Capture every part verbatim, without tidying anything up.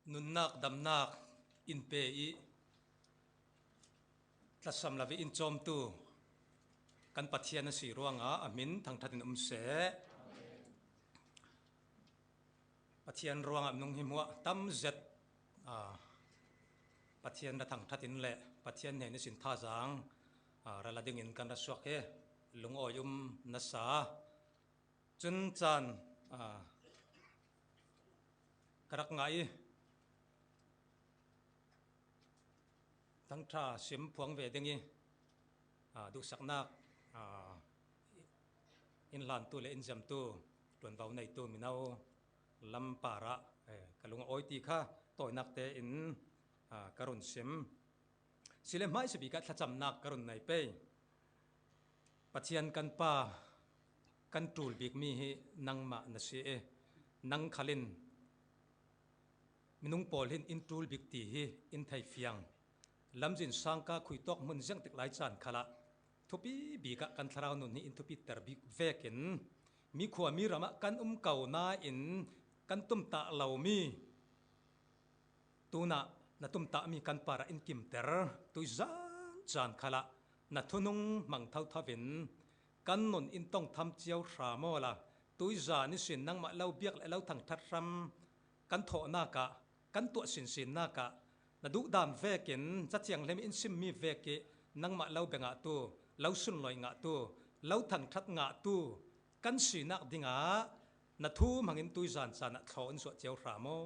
Nunnak damnak in pe i tlasam lo i in cawmtu kan Pathian a si ruangah a hmin thangṭhat in um seh. Pathian ruangah minung hi hmuah tam zet, aa, Pathian ra thangṭhat in le Pathian hnen ihsin thazaang, aa, ra la dingin kan ra suak hi. Lungawi um nasa. Cun caan, aa, ka rak ngah i thangṭha sim phuang ve ding i, aa, duhsaknak, aa, in hlantu le in ziamtu, ṭuanvo neitu mino lam parah, eh, ka lungawi ti kha tawinak tein, aa, ka run sim. Sile hmaisa bik ah thlacamnak ka run nei pei. Pathian kan Pa, kan ṭul bikmi hi nangmah na si i, nang khal in minung pawl hin in ṭul bik ti hi in thei fiang. Lamzin sangka khuitawk hmun ziangtik lai caan khalah thupi bik ah kan thlarau nun hi in thupiter bik vekin mi khua mi ram ah kan um ko nain kan tumtah lomi tunah na tumtahmi kan parah in kimter. Tuizan caan khalah na thunung hmang thotho in kan nun in tong tham cio hram awla, tuizan ihsin nangmah lo biak le lo thangṭhat hram kan thawhnak ah, kan tuah sinsinnak ah na duhdan vekin Cathiang Hlim in simmi vek i nangmah lo bia ngahtu, lo sunlawi ngahtu, lo thangṭhat ngahtu kan sinak dingah na thu hmangin tuizan caan ah thlaw in zuah cio hram aw.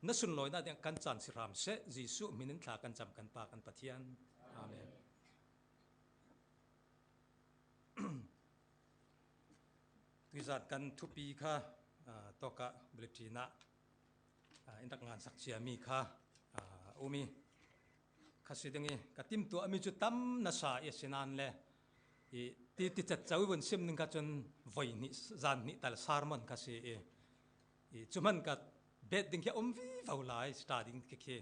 Na sunlawinak dingah kan caan si hram seh. Jesuh hmin in thla kan cam kan Pa kan Pathian. Amen. Tuizan kan thupi kha, aa, tawkah bulletin ah, aa, in rak ngansak ciami kha, aa, um i kha si ding i ka timtuahmi cu tam nasa i a si nain le i ti, ti cet co i vun sim ning kha cun voi hnih, zan hnih tal sermon kha si i, i cu hman ka bet ding khi a um vivo lai, sita ding khi, khi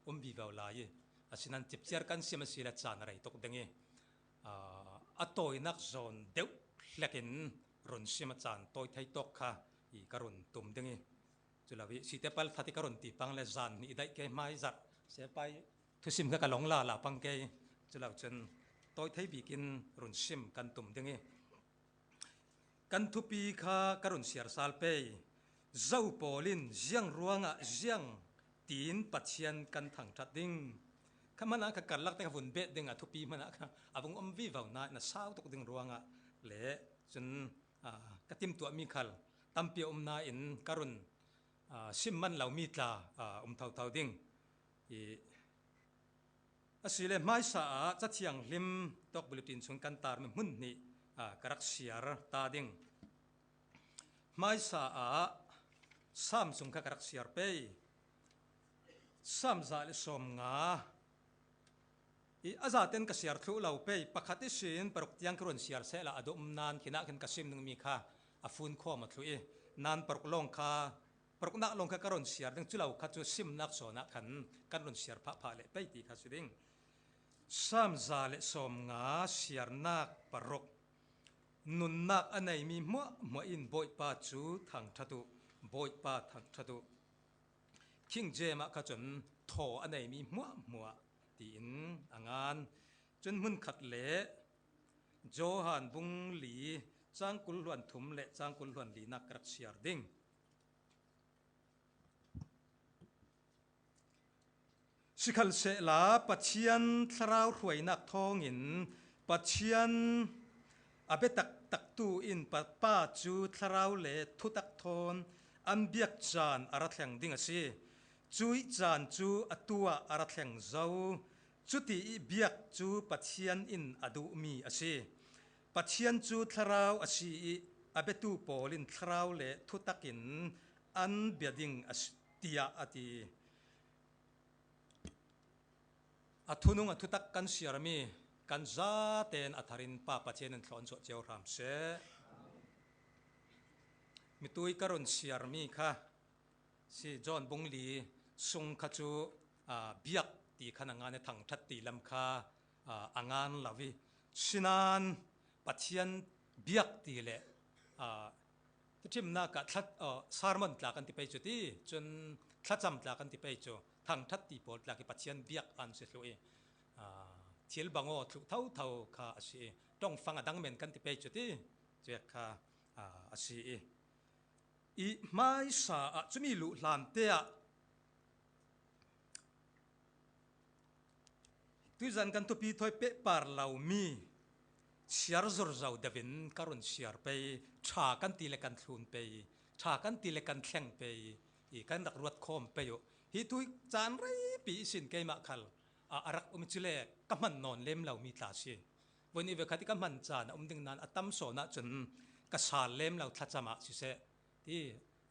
um vivo lai i, asinain cipciar kan sim a si le caan a rei tuk ding i, aa, a tawinak zawn deuh hlekin run sim a caan tawi thei tawk kha i ka run tum ding i, cu lo i site pal that i ka run ti pang le zan hnih daih kei hmai zarh sepai thusim kha ka long lala pang kei, cu lo cun tawi thei bikin run sim kan tum ding i, kan thupi kha ka run siar sal pei. Zo pawl in ziang ruangah ziang tiin Pathian kan thangṭhat ding. Kha hmanah kha karlak te ka vun bet ding a thupi hmanah kha a vung um vivo nain a sau tuk ding ruangah le cun, aa, ka timtuahmi khal tampi a um nain ka run, aa, sim man lomi tla, aa, um thotho ding. I, asile hmaisa ah Cathiang Hlim tawk bulletin chung kan tarmi hmun hnih, aa, ka rak siar ta ding. Hmaisa ah Sam sung kha ka rak siar pei. Sam za le sawm nga. I a zaten ka siar thluh lo pei, pakhat ihsin paruk tiang ka run siar sehla a dum nan khinah khin ka sim ningmi kha a fun khawm a thluh i, nan paruk lawng kha, paruknak lawng kha ka run siar ding, cu lo kha cu simnak zawn ah khan kan run siar phahphah leh pei ti kha si ding. Sam za le sawm nga siarnak paruk. Nunnak a neimi hmuahhmuah in Bawipa cu thangṭhat uh, Bawipa thangṭhat uh. King James ah kha cun thaw a neimi hmuahhmuah tiin a ngan. Cun hmunkhat le Johan bung li cang kul hluan thum le cang kul hluan linak ka rak siar ding. Sikhalsehla Pathian thlarau hruainak thawngin Pathian a bia taktaktu in Pa, Pa cu thlarau le thutak thawn an biak caan a ra thleng ding a si. Cuih caan cu atu ah a ra thleng zo. Cuti i biak cu Pathian in a duhmi a si. Pathian cu thlarau a si i a biatu pawl in thlarau le thutak in an bia ding a si, tiah a ti. A thunung a thutak kan siarmi kan zaten a tharin Pa Pathian in thlawh in zuah cio hram seh. Mitui ka run siarmi kha si John bung li sung kha cu, aa, biak ti khan a ngan i thangṭhat ti lam kha, aa, a ngan lo i, sinan Pathian biak ti le, aa, Thuṭhimnak ah thla-, aw, sermon tla kan ti pei cu ti. Cun thlacam tla kan ti pei cu, thangṭhat ti pawl tla khi Pathian biak an si thluh i, aa, thil bangaw thluh thotho kha a si i, ṭongfang a dang men kan ti pei cu ti, cuak kha, aa, a si i, i hmaisa ah cumi luh hlan te ah tuizan kan thupi thawi pehpar lomi siar zurzo deuhin ka run siar pei, ṭha kan ti le kan thlun pei, ṭha kan ti le kan thleng pei, i kan rak ruat khawm pei uh. Hi tu hi caan reipi ihsin keimah khal, a, a rak um i cule ka hman nawn lem lomi tla si. Voi nih ve khat i ka hman caan a um ding nain a tam sawn ahcun ka sal lem lo thlacam ah siseh, ti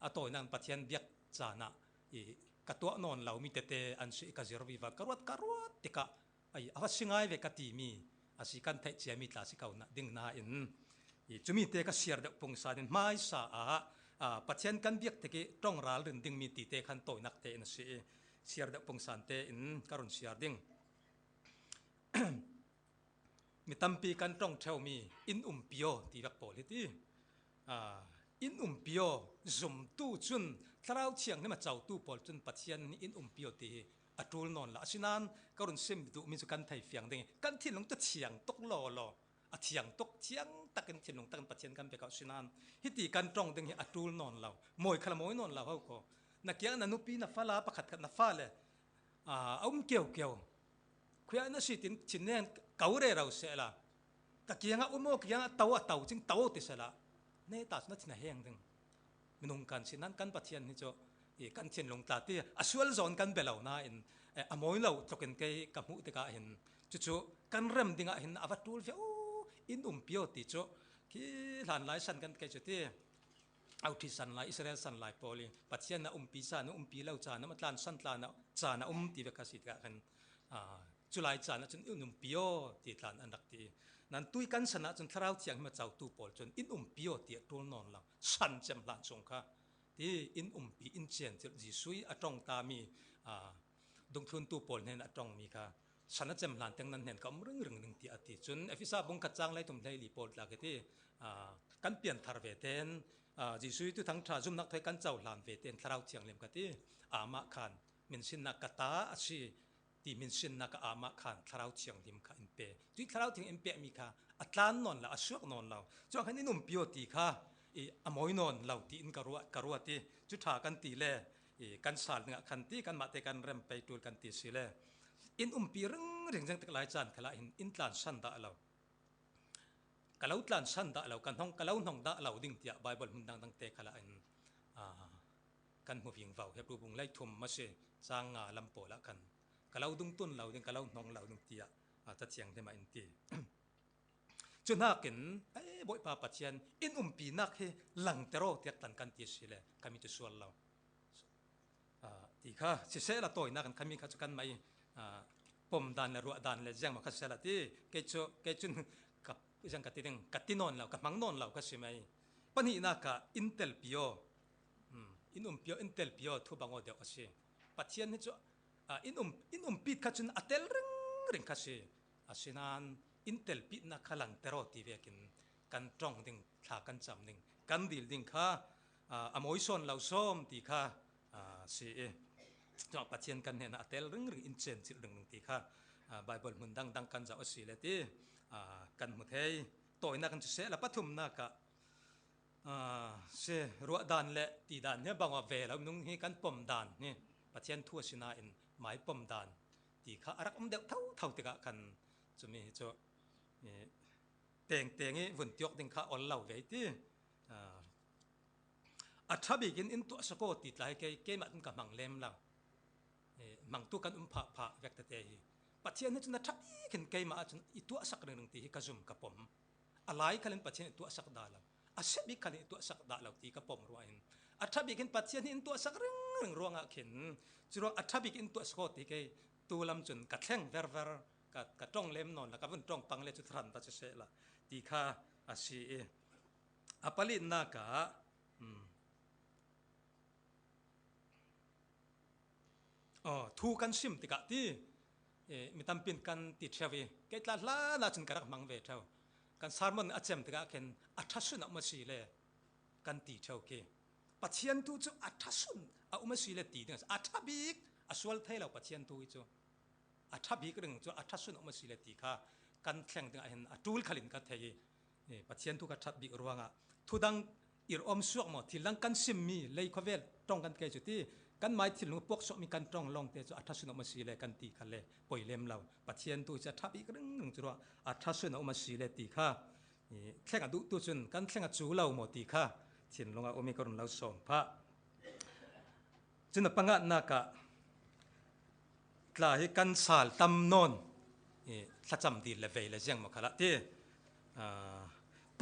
a tawinak Pathian biak caan ah i ka tuah nawn lomi tete an si i ka zir vivo, ka ruat, ka ruat tikah, ai, a va si ngai ve ka timi a si kan theih ciami tla si ko na, ding nain, i cumi te ka siar deuh pungsan in hmaisa ah, aa, Pathian kan biak tik i ṭong ralrin dingmi ti te khan tawinak tein a si i, siar deuh pungsan tein ka run siar ding. Mi tampi kan ṭong ṭheumi in umpi aw ti vek pawl hi ti. Aa, in umpi aw zumtu cun Thlarau Thianghlim a cotu pawl cun Pathian in umpi aw ti hi a ṭul nawn lo. Asinain ka run sim duhmi cu kan thei fiang ding i, kan thinlung cu thiang tuk lawlaw, a thiang tuk, thiang takin thinlung takin Pathian kan pe ko. Asinain hiti kan ṭong ding hi a ṭul nawn lo. Mawi khal a mawi nawn lo ho ko. Na kiang na nupi, na fala pakhat khat, na fale, aa, a um keukeu. Khuiah na si tin thin nen ko rero sehla, ka kiangah um aw, ka kiangah to, a to cing to ti sehla, neta cu na thin a heng ding. Minung kan si nan kan Pathian hi cu, i, kan thinlung tla ti a sual zawn kan bia lo nain, eh, a mawi lo tlukin kei ka hmuh tikah hin cucu kan rem dingah hin a va ṭul viau, in umpi aw ti cu, khi hlanlai san kan kei cu ti, authi san lai, Israel san lai pawl i Pathian a umpi caan, a umpi lo caan, a tlan san tlan a caan a um ti vek a si tikah khan, aa, culai caan ahcun in umpi aw ti tlan an rak ti. Nan tui kan san ahcun Thlarau Thianghlim a cotu pawl cun in umpi aw ti a ṭul nawn lo. San cem hlan chung kha ti in umpi, in ciancilh, Jesuh i a ṭong tami, aa, dungthluntu pawl hnen a ṭongmi kha san a cem hlan teng nan hnen ka um ringring ding ti a ti. Cun Efesa bung khat cang lei thum hlei li pawl tla khi ti, aa, kan pianthar ve ten, aa, Jesuh i thuthang ṭha zumnak thawi kan cohlan ve ten Thlarau Thianghlim kha ti, amah khan minsinnak ka ta a si ti minsinnak ah amah khan Thlarau Thianghlim kha in pe. Cui Thlarau Thianghlim in pekmi kha a tlan nawn lo, a suak nawn lo. Cuang khan in umpi aw ti kha i a mawi nawn lo ti in ka ruah, ka ruah ti. Cu ṭha kan ti le, i kan sal dingah khan ti, kanmah te kan rem pei ṭul kan ti si le, in umpi ringring zeng tik lai caan khalah hin in tlan san dah lo. Ka lo tlan san dah lo, ka hnong, ka lo hnong dah lo ding tiah Baibal hmun dangdang te khalah in, aa, kan hmu vingvo. Hebru bung lei thum a si, cang nga lam pawl ah khan ka lo dungtun lo ding, ka lo hnong lo ding tiah, aa, Cathiang hlim ah in ti. Cu hnakin, eh, Bawipa Pathian, in umpinak hi langter aw tiah tlan kan ti si le, khami cu sual lo. Aa, ti kha, sisehla tawinak in khami kha cu kanmah i, aa, pom dan le ruah dan le ziangmah kha sisehla ti, kei cu, kei cun ka, ziang ka ti ding, ka ti nawn lo, ka hmang nawn lo ka si mai. Pahnihnak ah in telpi aw, um, in umpi aw, in telpi aw, thu bang aw deuh a si. Pathian hi cu, aa, in um, in umpi kha cun a tel ringring kha si. Asinain in telpihnak kha langter aw ti vekin kan ṭong ding, thla kan cam ding, kan dil ding kha, aa, a mawi sawn lo sawm ti kha, aa, si i. Cuah Pathian kan hnenah a tel ringring, in cencilh ringring ti kha, aa, Baibal hmun dangdang kan zoh a si le ti, aa, kan hmu thei. Tawinak in cu sehla pathumnak ah, aa, si, ruah dan le ti dan hi bang aw ve lo, minung hi kan pom dan hi Pathian thu a si nain mai pom dan ti kha a rak um deuh thotho tikah khan cumi hi cu, i, tengteng i vun tiawk ding kha ol lo ve ti. Aa, a ṭha bikin in tuahsak aw ti tla hi kei, keimah cun ka hmang lem lo. I, hmangtu kan um phah phah vek tete hi. Pathian hi cun a ṭha bikin keimah ahcun i tuahsak ringring ti hi ka zum, ka pom. A lai khalin Pathian i tuahsak dah lo, a sia bik khalin i tuahsak dah lo ti ka pom ruah in, a ṭha bikin Pathian hi in tuahsak ringring ruangah khin, curuang a ṭha bikin in tuahsak aw ti kei tu lam cun ka thleng verver, ka, ka ṭong lem nawn la, ka vun ṭong pang le cu tharan ta cu sehla ti kha a si i. A palinak ah, um, aw, thu kan sim tikah ti, eh, mi tampi in kan ti ṭheu i, kei tla hlan ahcun ka rak hmang ve ṭheu. Kan sermon a cem tikah khin a ṭha sun a um a si le kan ti ṭheu khi. Pathian thu cu a ṭha sun a um a si le ti ding a si. A ṭha bik a sual thei lo Pathian thu hi cu. A ṭha bik ring cu a ṭha sun a um a si le ti kha kan thleng ding ah hin a ṭul khal in ka thei i, eh, Pathian thu kha ṭhat bik ruangah thudang ir awm suak maw, thil dang kan simmi lei khuavel ṭong kan kei cu ti, kan mai thinlung puak suakmi kan ṭong lawngte cu a ṭha sun a um a si le kan ti kha le poi lem lo. Pathian thu hi cu a ṭha bik ringring cu ruah a ṭha sun a um a si le ti kha, eh, thleng a duhtu cun kan thleng a cu lo maw ti kha thinlung a um i ka run lo sawm phah. Cun a panganak ah tla hi kan sal tam nawn, eh, thlacam dil le vei le ziang maw khalah ti, ah,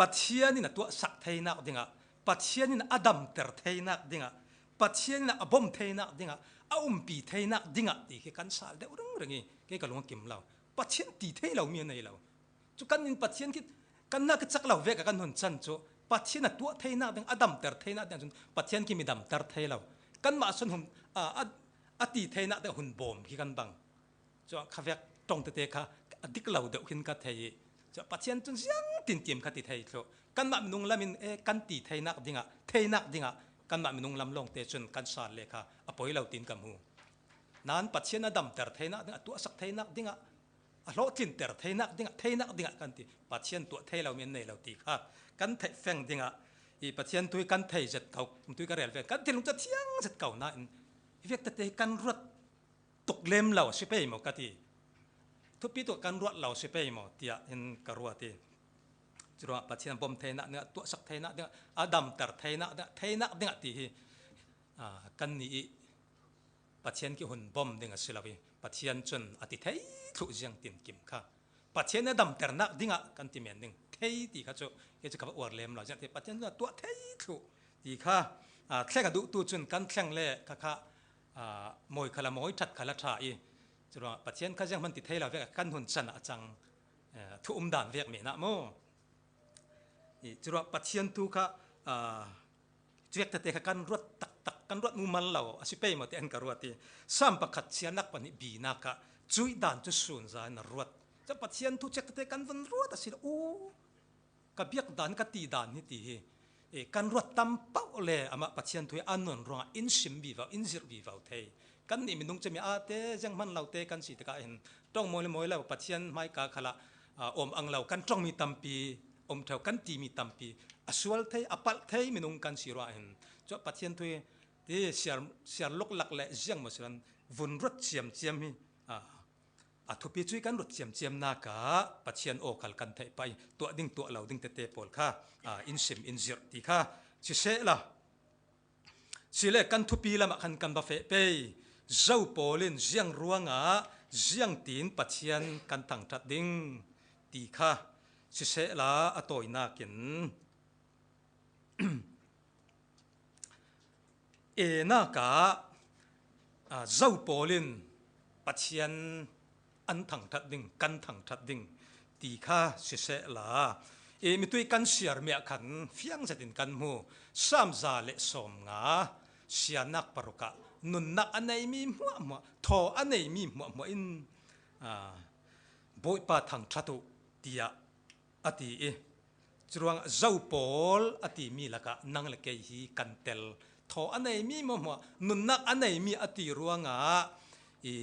Pathian in a tuahsak theinak dingah, Pathian in a damter theinak dingah, Pathian in a bawm theinak dingah, a umpi theinak dingah ti khi kan sal deuh ringring i kei ka lung a kim lo. Pathian ti thei lo mi a nei lo. Cu kan in Pathian khi kan hna ka cak lo vek a kan hun can cu Pathian a tuah theinak ding, a damter theinak ding cun Pathian khi mi damter thei lo. Kanmah sun hun, a, a, a ti theinak ding hun bawm khi kan bang. Cu kha vek ṭong tete kha a dik lo deuh khin ka thei i, cu Pathian cun ziang tinkim kha ti thei thluh. Kanmah minung lam in, eh, kan ti theinak dingah, theinak dingah kanmah minung lam lawngte cun kan sal le kha a poi lo tin ka hmu. Nain Pathian a damter theinak dingah, a tuahsak theinak dingah, a hlawhtlinter theinak dingah, theinak dingah kan ti. Pathian tuah thei lo mi an nei lo ti kha kan theih feng dingah, i Pathian thu hi kan thei zet ko, thu hi ka rel ve, kan thinlung cu a thiang zet ko nain, hi vek tete hi kan ruat tuk lem lo si pei maw ka ti. Thupi tuk kan ruat lo si pei maw tiah in ka ruat i. Curuangah Pathian a bawm theinak dingah, tuahsak theinak dingah, a damter theinak dingah, theinak dingah ti hi, ah, kannih i Pathian khi hun bawm ding a si lo i, Pathian cun a ti thei thluh ziang tinkim kha. Pathian a damternak dingah kan ti men ding. Thei ti kha cu, kei cu ka va uar lem lo. Ziang ti Pathian cun a tuah thei thluh ti kha, ah, thleng a duhtu cun kan thleng le kha kha, ah, mawi kha la mawi, ṭhat kha la ṭha i. Curuangah Pathian kha zianghman ti thei lo vek a kan hun can ah a cang, eh, thu um dan vek men ah maw? I, curuah Pathian thu kha, aa, cuek tete kha kan ruat taktak, kan ruat mumal lo a si pei maw ti an ka ruat i. Sam pakhat, siarnak pahnih, binak ah cuih dan cu sun za in a ruat. Cu Pathian thu cuek tete kan van ruat a si lo. U, ka biak dan, ka ti dan hi ti hi, e, kan ruat tam pauh le amah Pathian thu hi a nun ruangah in sim vivo, in zirh vivo thei. Kannih minung cumi ate zianghman lote kan si tikah hin ṭong mawi le mawi lo, Pathian hmaika khalah, aa, awm ang lo, kan ṭongmi tampi, um ṭheu kan timi tampi, a sual thei, a palh thei minung kan si ruah hin. Cuah Pathian thu hi ti siar, siar luklak le ziang maw si lo in vun ruat ciamciam hi, aa, a thupi cu hi kan ruat ciamciamnak ah Pathian aw khal kan theih pah i tuah ding, tuah lo ding tete pawl kha, aa, in sim, in zirh ti kha siseh la. Sile kan thupi lamah khan kan va feh pei. Zo pawl in ziang ruangah ziangtin Pathian kan thangṭhat ding ti kha siseh la a tawinak in, enak ah, aa, Zo pawl in Pathian an thangṭhat ding, kan thangṭhat ding ti kha siseh la, i mitui kan siarmi ah khan fiang zetin kan hmu. Sam za le sawmnga, siarnak paruk ah nunnak a neimi hmuahhmuah, thaw a neimi hmuahhmuah in, aa, Bawipa thangṭhat uh tiah a ti i, curuangah Zo pawl a timi lakah nang le kei hi kan tel. Thaw a neimi hmuahhmuah, nunnak a neimi a ti ruangah i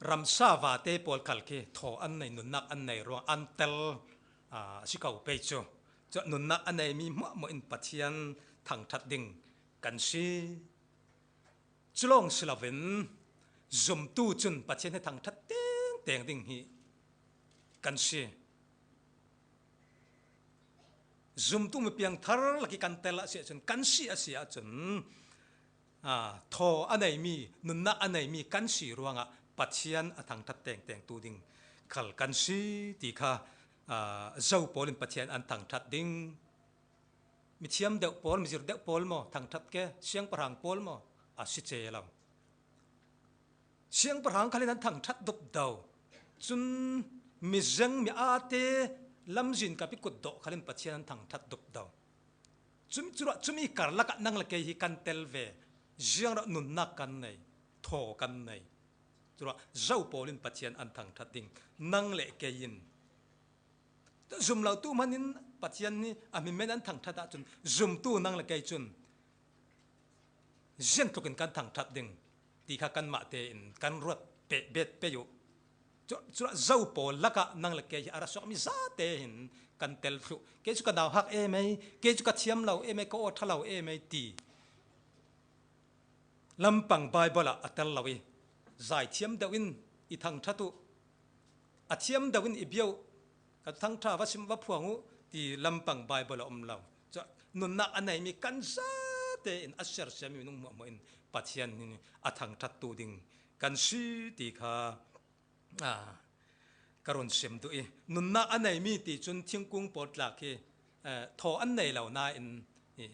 ramsa vate pawl khal khi thaw an nei, nunnak an nei ruang an tel, aa, a si ko pei cu. Cuah nunnak a neimi hmuahhmuah in Pathian thangṭhat ding kan si. Cu lawng si loin zumtu cun Pathian he thangṭhat tengteng ding hi kan si. Zumtu mi piangthar lak i kan tel a si ahcun, kan si a si ahcun, aa, thaw a neimi, nunnak a neimi kan si ruangah Pathian a thangṭhat tengtengtu ding khal kan si ti kha, aa, Zo pawl in Pathian an thangṭhat ding. Mithiam deuh pawl, mizir deuh pawl maw thangṭhat ke, siangpahrang pawl maw a si ce lo. Siangpahrang khal in an thangṭhat dupdo. Cun mizeng, mi ate lamzin kap i kutdawh khal in Pathian an thangṭhat dupdo. Cumi curuah, cumi karlak ah nang le kei hi kan tel ve. Ziangruah nunnak kan nei, thaw kan nei. Curuah Zo pawl in Pathian an thangṭhat ding, nang le kei in. Zum lo tu hman in Pathian hi a hmin men an thangthat ahcun zumtu nang le kei cun ziangtlukin kan thangthat ding ti kha kanmah tein kan ruat peh bet pei uh. Cu, cuah zo pawl lakah nang le kei hi a ra suakmi zate hin kan tel thluh. Kei cu ka nauhak emei, kei cu ka thiam lo emei, ka aw ṭha lo emei ti lampang Baibal ah a tel lo i, zai thiam deuh in i thangṭhat uh, a thiam deuh in i bia uh, ka thangṭha va sim va phuang uh ti lampang Baibal a um lo. Cu nunnak a neimi kan zate in a sersiammi minung hmuahhmuah in Pathian hi a thangṭhattu ding kan si ti kha aa, ka run sim duh i, nunnak a neimi ti cun thingkung pawl tlak hi, eh, thaw an nei lo nain, i,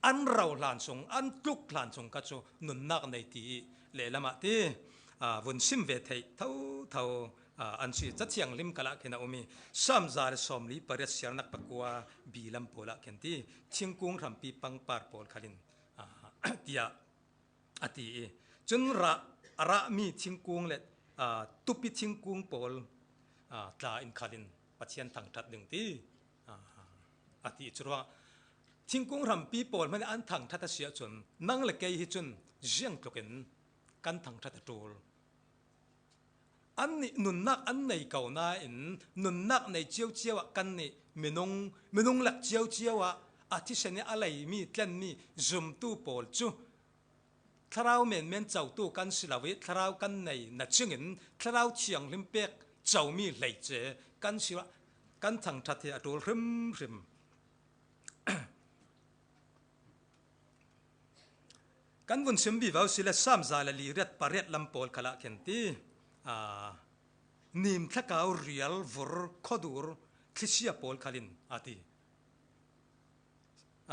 an ro hlan sung, an tluk hlan sung kha cu nunnak nei ti i lehlam ah ti, aa, vun sim ve theih thotho, aa, an si. Cathiang hlim kal ah khin a um i, Salm za le sawmli pariat siarnak pakua bi lam pawl ah khin ti, thingkung hrampi pangpar pawl khalin, aa, tiah a ti i, cun rah, a rahmi thingkung le, aa, tupi thingkung pawl, aa, tla in khalin Pathian thangṭhat ding ti, aa, a ti i. Curuangah thingkung hrampi pawl hmanh an thangṭhat a si ahcun nang le kei hi cun ziangtlukin kan thangṭhat a ṭul. Annih nunnak an nei ko nain nunnak nei ciocio ah kannih minung, minung lak ciocio ah a thisen i a leimi tlenmi zumtu pawl cu Thlarau menmen cotu kan si lo i, Thlarau kan nei na cingin Thlarau Thianghlim pek comi hleice kan si ruah, kan thangṭhat hi a ṭul hrimhrim. Kan vun sim vivo si le Salm za le li riat pariat lam pawl khalah khin ti, aa, nim thlakau rial vur khuadur thlisia pawl khalin a ti.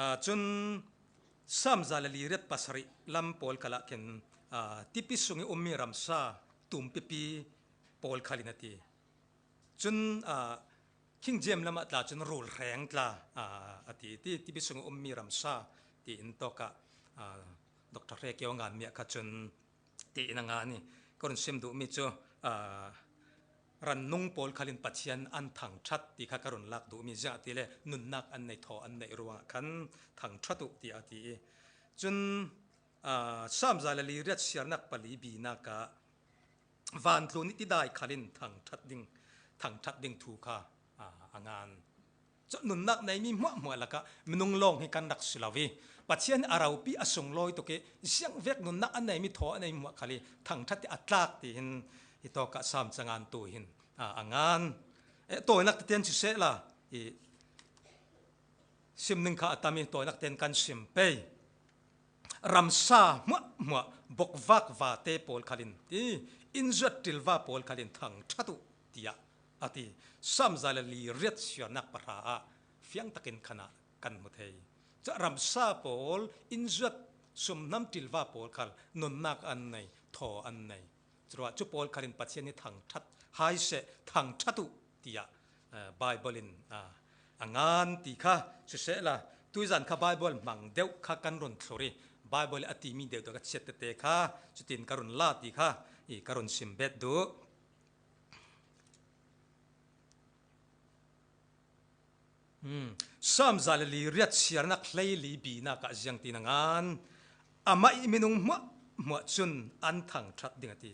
Aa, cun Salm za le li riat pasarih lam pawl khalah khin, aa, tipi sung i ummi ramsa tumpipi pawl khalin a ti. Cun, aa, King James lam ah tla cun rulhreng tla, aa, a ti, ti, tipi sung i ummi ramsa tiin tawkah, aa, Doctor Hre Kio nganmi ah kha cun tiin a ngan i, ka run sim duhmi cu, aa, rannung pawl khalin Pathian an thangṭhat ti kha ka run lak duhmi, ziangahtile nunnak an nei, thaw an neih ruangah khan thangṭhat uh tiah a ti i. Cun, aa, Salm za le li riat siarnak pali binak ah vantlun i tidai khalin thangṭhat ding, thangṭhat ding thu kha, aa, a ngan. Cu nunnak neimi hmuahhmuah lakah minung lawng hi kan rak si lo i, Pathian a ropi a sunglawi tuk i, ziangvek nunnak a neimi, thaw a neimi hmuah khal i thangṭhat i a tlak ti hin hi tawkah Salm cangantu hin, aa, a ngan. Eh, tawinak tete in sisehla, i sim ning kha a tam i tawinak tete in kan sim pei. Ramsa hmuahhmuah bokvak vate pawl khalin ti, innzuat ṭilva pawl khalin thangṭhat uh tiah a ti. Salm za le li riat siarnak pahra ah fiang takin khan ah kan hmu thei. Cu ramsa pawl, innzuat, sumhnam ṭilva pawl khal nunnak an nei, thaw an nei. Curuah cu pawl khalin Pathian hi thangṭhat hai seh, thangṭhat uh tiah, eh, Baibal in, ah, a ngan ti kha sisehla, tuizan kha Baibal hmang deuh kha kan run thlur i, Baibal i a timi deuh deuh kha chiat tete kha cutin ka run la ti kha i ka run sim bet duh. Hmm. Salm za le li riat siarnak hleili binak ah ziang tin a ngan. Amah i minung hmuahhmuah cun an thangṭhat ding a ti.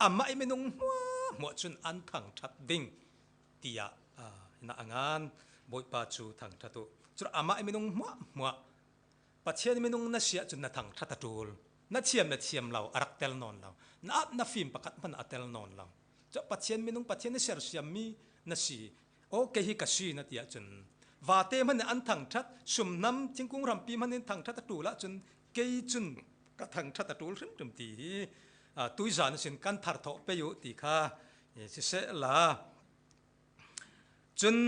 Amah i minung hmuahhmuah cun an thangṭhat ding tiah, ah, hin a ngan. Bawipa cu thangṭhat uh. Cun amah i minung hmuahhmuah Pathian minung na si ahcun na thangṭhat a ṭul. Na thiam, na thiam lo a rak tel nawn lo. Na ap na fim pakhat hmanh a tel nawn lo. Cu Pathian minung, Pathian na sersiammi na si. Aw, kei hi ka si na ti ahcun vate hmanh in an thangṭhat, sumhnam, thingkung hrampi hmanh in thangṭhat a ṭul ahcun kei cun ka thangṭhat a ṭul hrimhrim ti hi, aa, tuizan ihsin kan thar thawh pei uh ti kha, eh, sisehla. Cun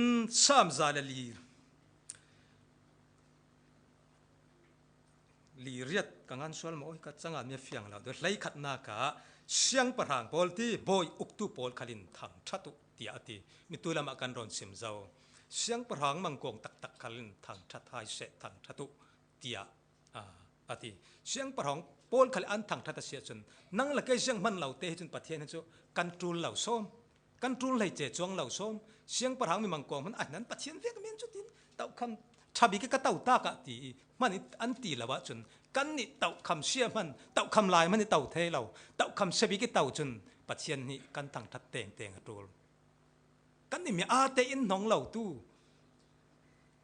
Salm za le li, li riat ka ngan sual maw, ka cangan mi a fiang lo. Hleikhatnak ah siangpahrang pawl ti, bawi uktu pawl khalin thangṭhat uh tiah a ti. Mi tu lam ah kan rawn sim zo. Siangpahrang mangkawng taktak khalin thangṭhat hai seh, thangṭhat uh tiah, aa, a ti. Siangpahrang pawl khal an thangṭhat a si ahcun nang le kei zianghman lo te hi cun Pathian hi cu kan ṭul lo sawm. Kan ṭul hleice cuang lo sawm, siangpahrang mimang kawng hman a hnan Pathian vek men cu tin, tokham ṭha bik i ka to tak ah ti i hman i an ti lo ahcun, kannih tokham sia hman, tokham lai hman i to thei lo, tokham sia bik i to cun Pathian nih kan thangṭhat tengteng a ṭul. Kannih mi aa te in hnong lo tu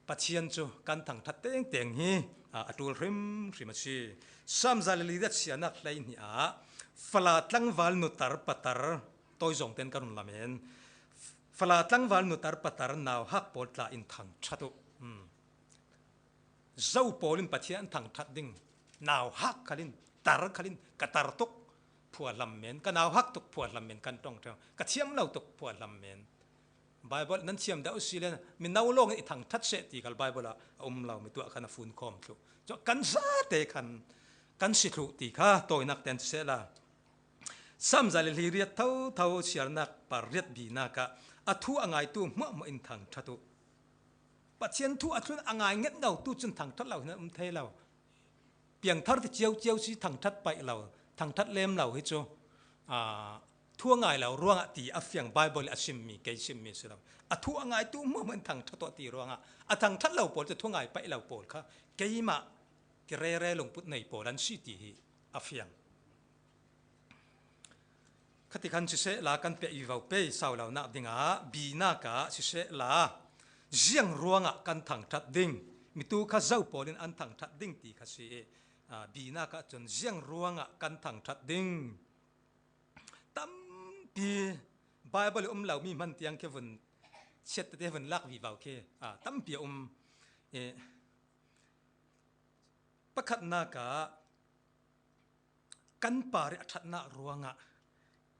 Pathian cu kan thangṭhat tengteng hi, aa, a ṭul hrimhrim a si. Salm za le li riat sianak hleihnih ah fala tlangval nutar patar tawi zawng ten ka run lamen. Fala tlangval nutar patar nauhak pawl tla in thangṭhat uh. Hmm. Zo pawl in Pathian an thangṭhat ding, nauhak khal in, tar khal in, ka tar tuk phuahlam men, ka nauhak tuk phuahlam men kan ṭong ṭheu, ka thiam lo tuk phuahlam men. Baibal nan thiam dah u si le, mino lawng in i thangṭhat seh ti khal Baibal ah a um lo, mi tuah khan a fun khawm thluh. Cun kan zate khan kan si thluh ti kha tawinak ten sehla. Salm za le li riat thotho siarnak par riat binak ah a thu a ngaitu hmuahhmuah in thangṭhat uh. Pathian thu a thlun a ngai nget ngotu cun thangṭhat lo hin an um thei lo. Piangthar ti cio cio si thangṭhat paih lo, thangṭhat lem lo hi cu, aa, thu a ngai lo ruangah ti a fiang Baibal i a simmi, kei simmi si lo. A thu a ngaitu hmuahhmuah in thangṭhat tuah ti ruangah a thangṭhat lo pawl cu thu ngai paih lo pawl kha keimah ti rere lungput nei pawl an si ti hi a fiang. Khati khan sisehla kan peh vivo pei sau lonak dingah binak ah sisehla ziang ruangah kan thangṭhat ding, mitu kha zo pawl in an thangṭhat ding ti kha si i, aa, binak ah cun ziang ruangah kan thangṭhat ding tampi Baibal i um lomi hman tiang khi vun chiat tete vun lak vivo khi, aa, tampi a um i, pakhatnak ah kan parih a ṭhatnak ruangah,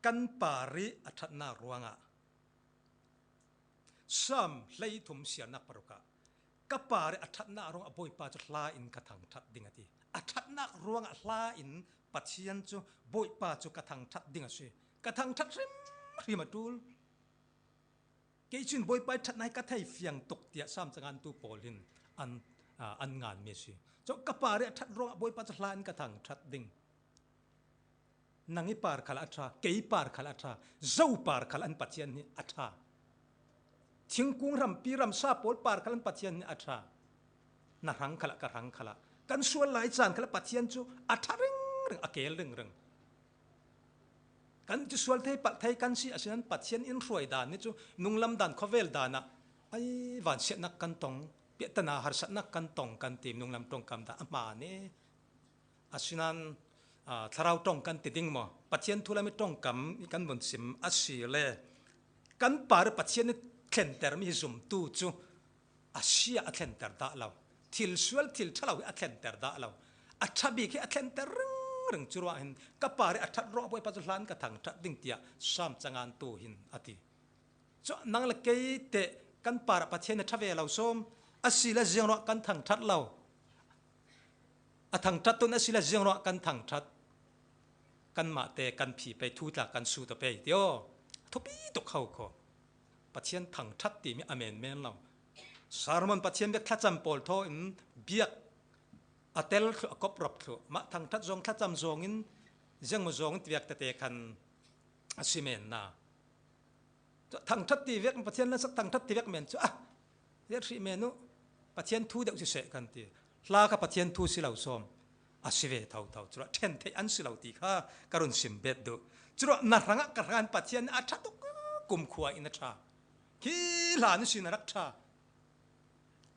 kan parih a ṭhatnak ruangah Salm hleithum siarnak paruk ah ka parih a ṭhatnak ruangah Bawipa cu hla in ka thangṭhat ding a ti. A ṭhatnak ruangah hla in Pathian cu, Bawipa cu ka thangṭhat ding a si. Ka thangṭhat hrimhrim a ṭul. Kei cun Bawipa i ṭhatnak hi ka thei fiang tuk tiah Salm cangantu pawl hin an, aa, an nganmi a si. Cun ka parih a ṭhat ruangah Bawipa cu hla in ka thangṭhat ding. Nang i par khal a ṭha, kei par khal a ṭha, zo par khal an Pathian hi a ṭha. Thingkung rampi ramsa pawl par khal an Pathian hi a ṭha. Na hrang khal ah, ka hrang khal ah, kan sual lai caan khal ah Pathian cu a ṭha ringring, a kel ringring. Kan ti sual thei, palh thei kan si, asinain Pathian in hruai dan nih cu nunglam dan, khawvel dan ah ai vansiatnak kan tong, piahtana harsatnak kan tong kan ti, nunglam ṭongkam dah a hmaan i, asinain, aa, thlarau ṭong kan ti ding maw? Pathian thu lam i ṭongkam i kan vun sim a si le kan par i Pathian i thlentermi hi zumtu cu a sia a thlenter dah lo, thil sual, thil ṭha lo hi a thlenter dah lo, a ṭha bik hi a thlenter ringring. Curuah hin ka par i a ṭhat ruangah Bawipa cu hla in ka thangṭhat ding tiah Salm cangantu hin a ti. Cu nang le kei teh kan par ah Pathian a ṭha ve lo sawm, a si le ziang ruangah kan thangṭhat lo. A thangṭhat tun a si le ziang ruangah kan thangṭhat. Kanmah te kan phi pei, thu tla kan su ta pei ti aw. Thupi tuk ho kho. Pathian thangṭhat timi a menmen lo. Sermon Pathian biak thlacam pawl thaw in biak a tel thluh, a kop rop thluh. Mah thangṭhat zong thlacam zong in ziangmaw zong in tibiak tete khan a si men na. Thangṭhat ti vek, Pathian lansak thangṭhat ti vek men cu, ah, riat hrih men uh, Pathian thu deuh siseh kan ti. Hla kha Pathian thu si lo sawm, a si ve thotho. Curuah ṭhen theih an si lo ti kha ka run sim bet duh. Curuah na hrangah ka hrangah Pathian a ṭha tuk, kumkhua in a ṭha. Khi hlan ihsin a rak ṭha.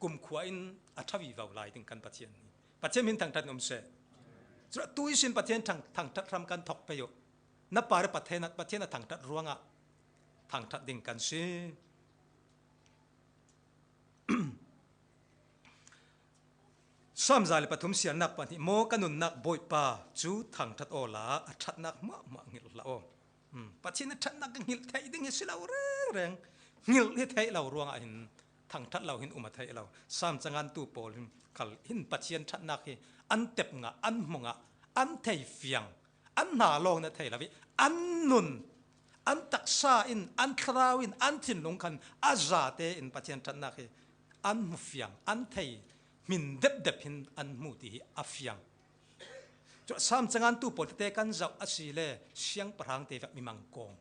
Kumkhua in a ṭha vivo lai ding kan Pathian hi. Pathian min thangṭhat in um seh. Curuah tu ihsin Pathian thang-, thangṭhat hram kan thok pei uh. Na par i Pathian, Pathian a thangṭhat ruangah thangṭhat ding kan si. Salm za le pathum siarnak pahnih, maw ka nunnak Bawipa cu thangṭhat awla a ṭhatnak hmuahhmuah ngilh hlah aw. Hmm, Pathian a ṭhatnak ka ngilh theih ding hi si lo rengreng. Ngilh hi theih lo ruangah hin thangṭhat lo hin um a theih lo. Salm cangantu pawl hin khal hin Pathian ṭhatnak hi an tep ngah, an hmu ngah, an thei fiang, an hna lawng na thei lo i an nun, an taksa in, an thlarau in, an thinlung khan a zate in Pathian ṭhatnak hi an hmu fiang, an thei hmin depdep hin an hmu ti hi a fiang. Cu Salm cangantu pawl tete kan zoh a si le siangpahrang te vek mimang kawng.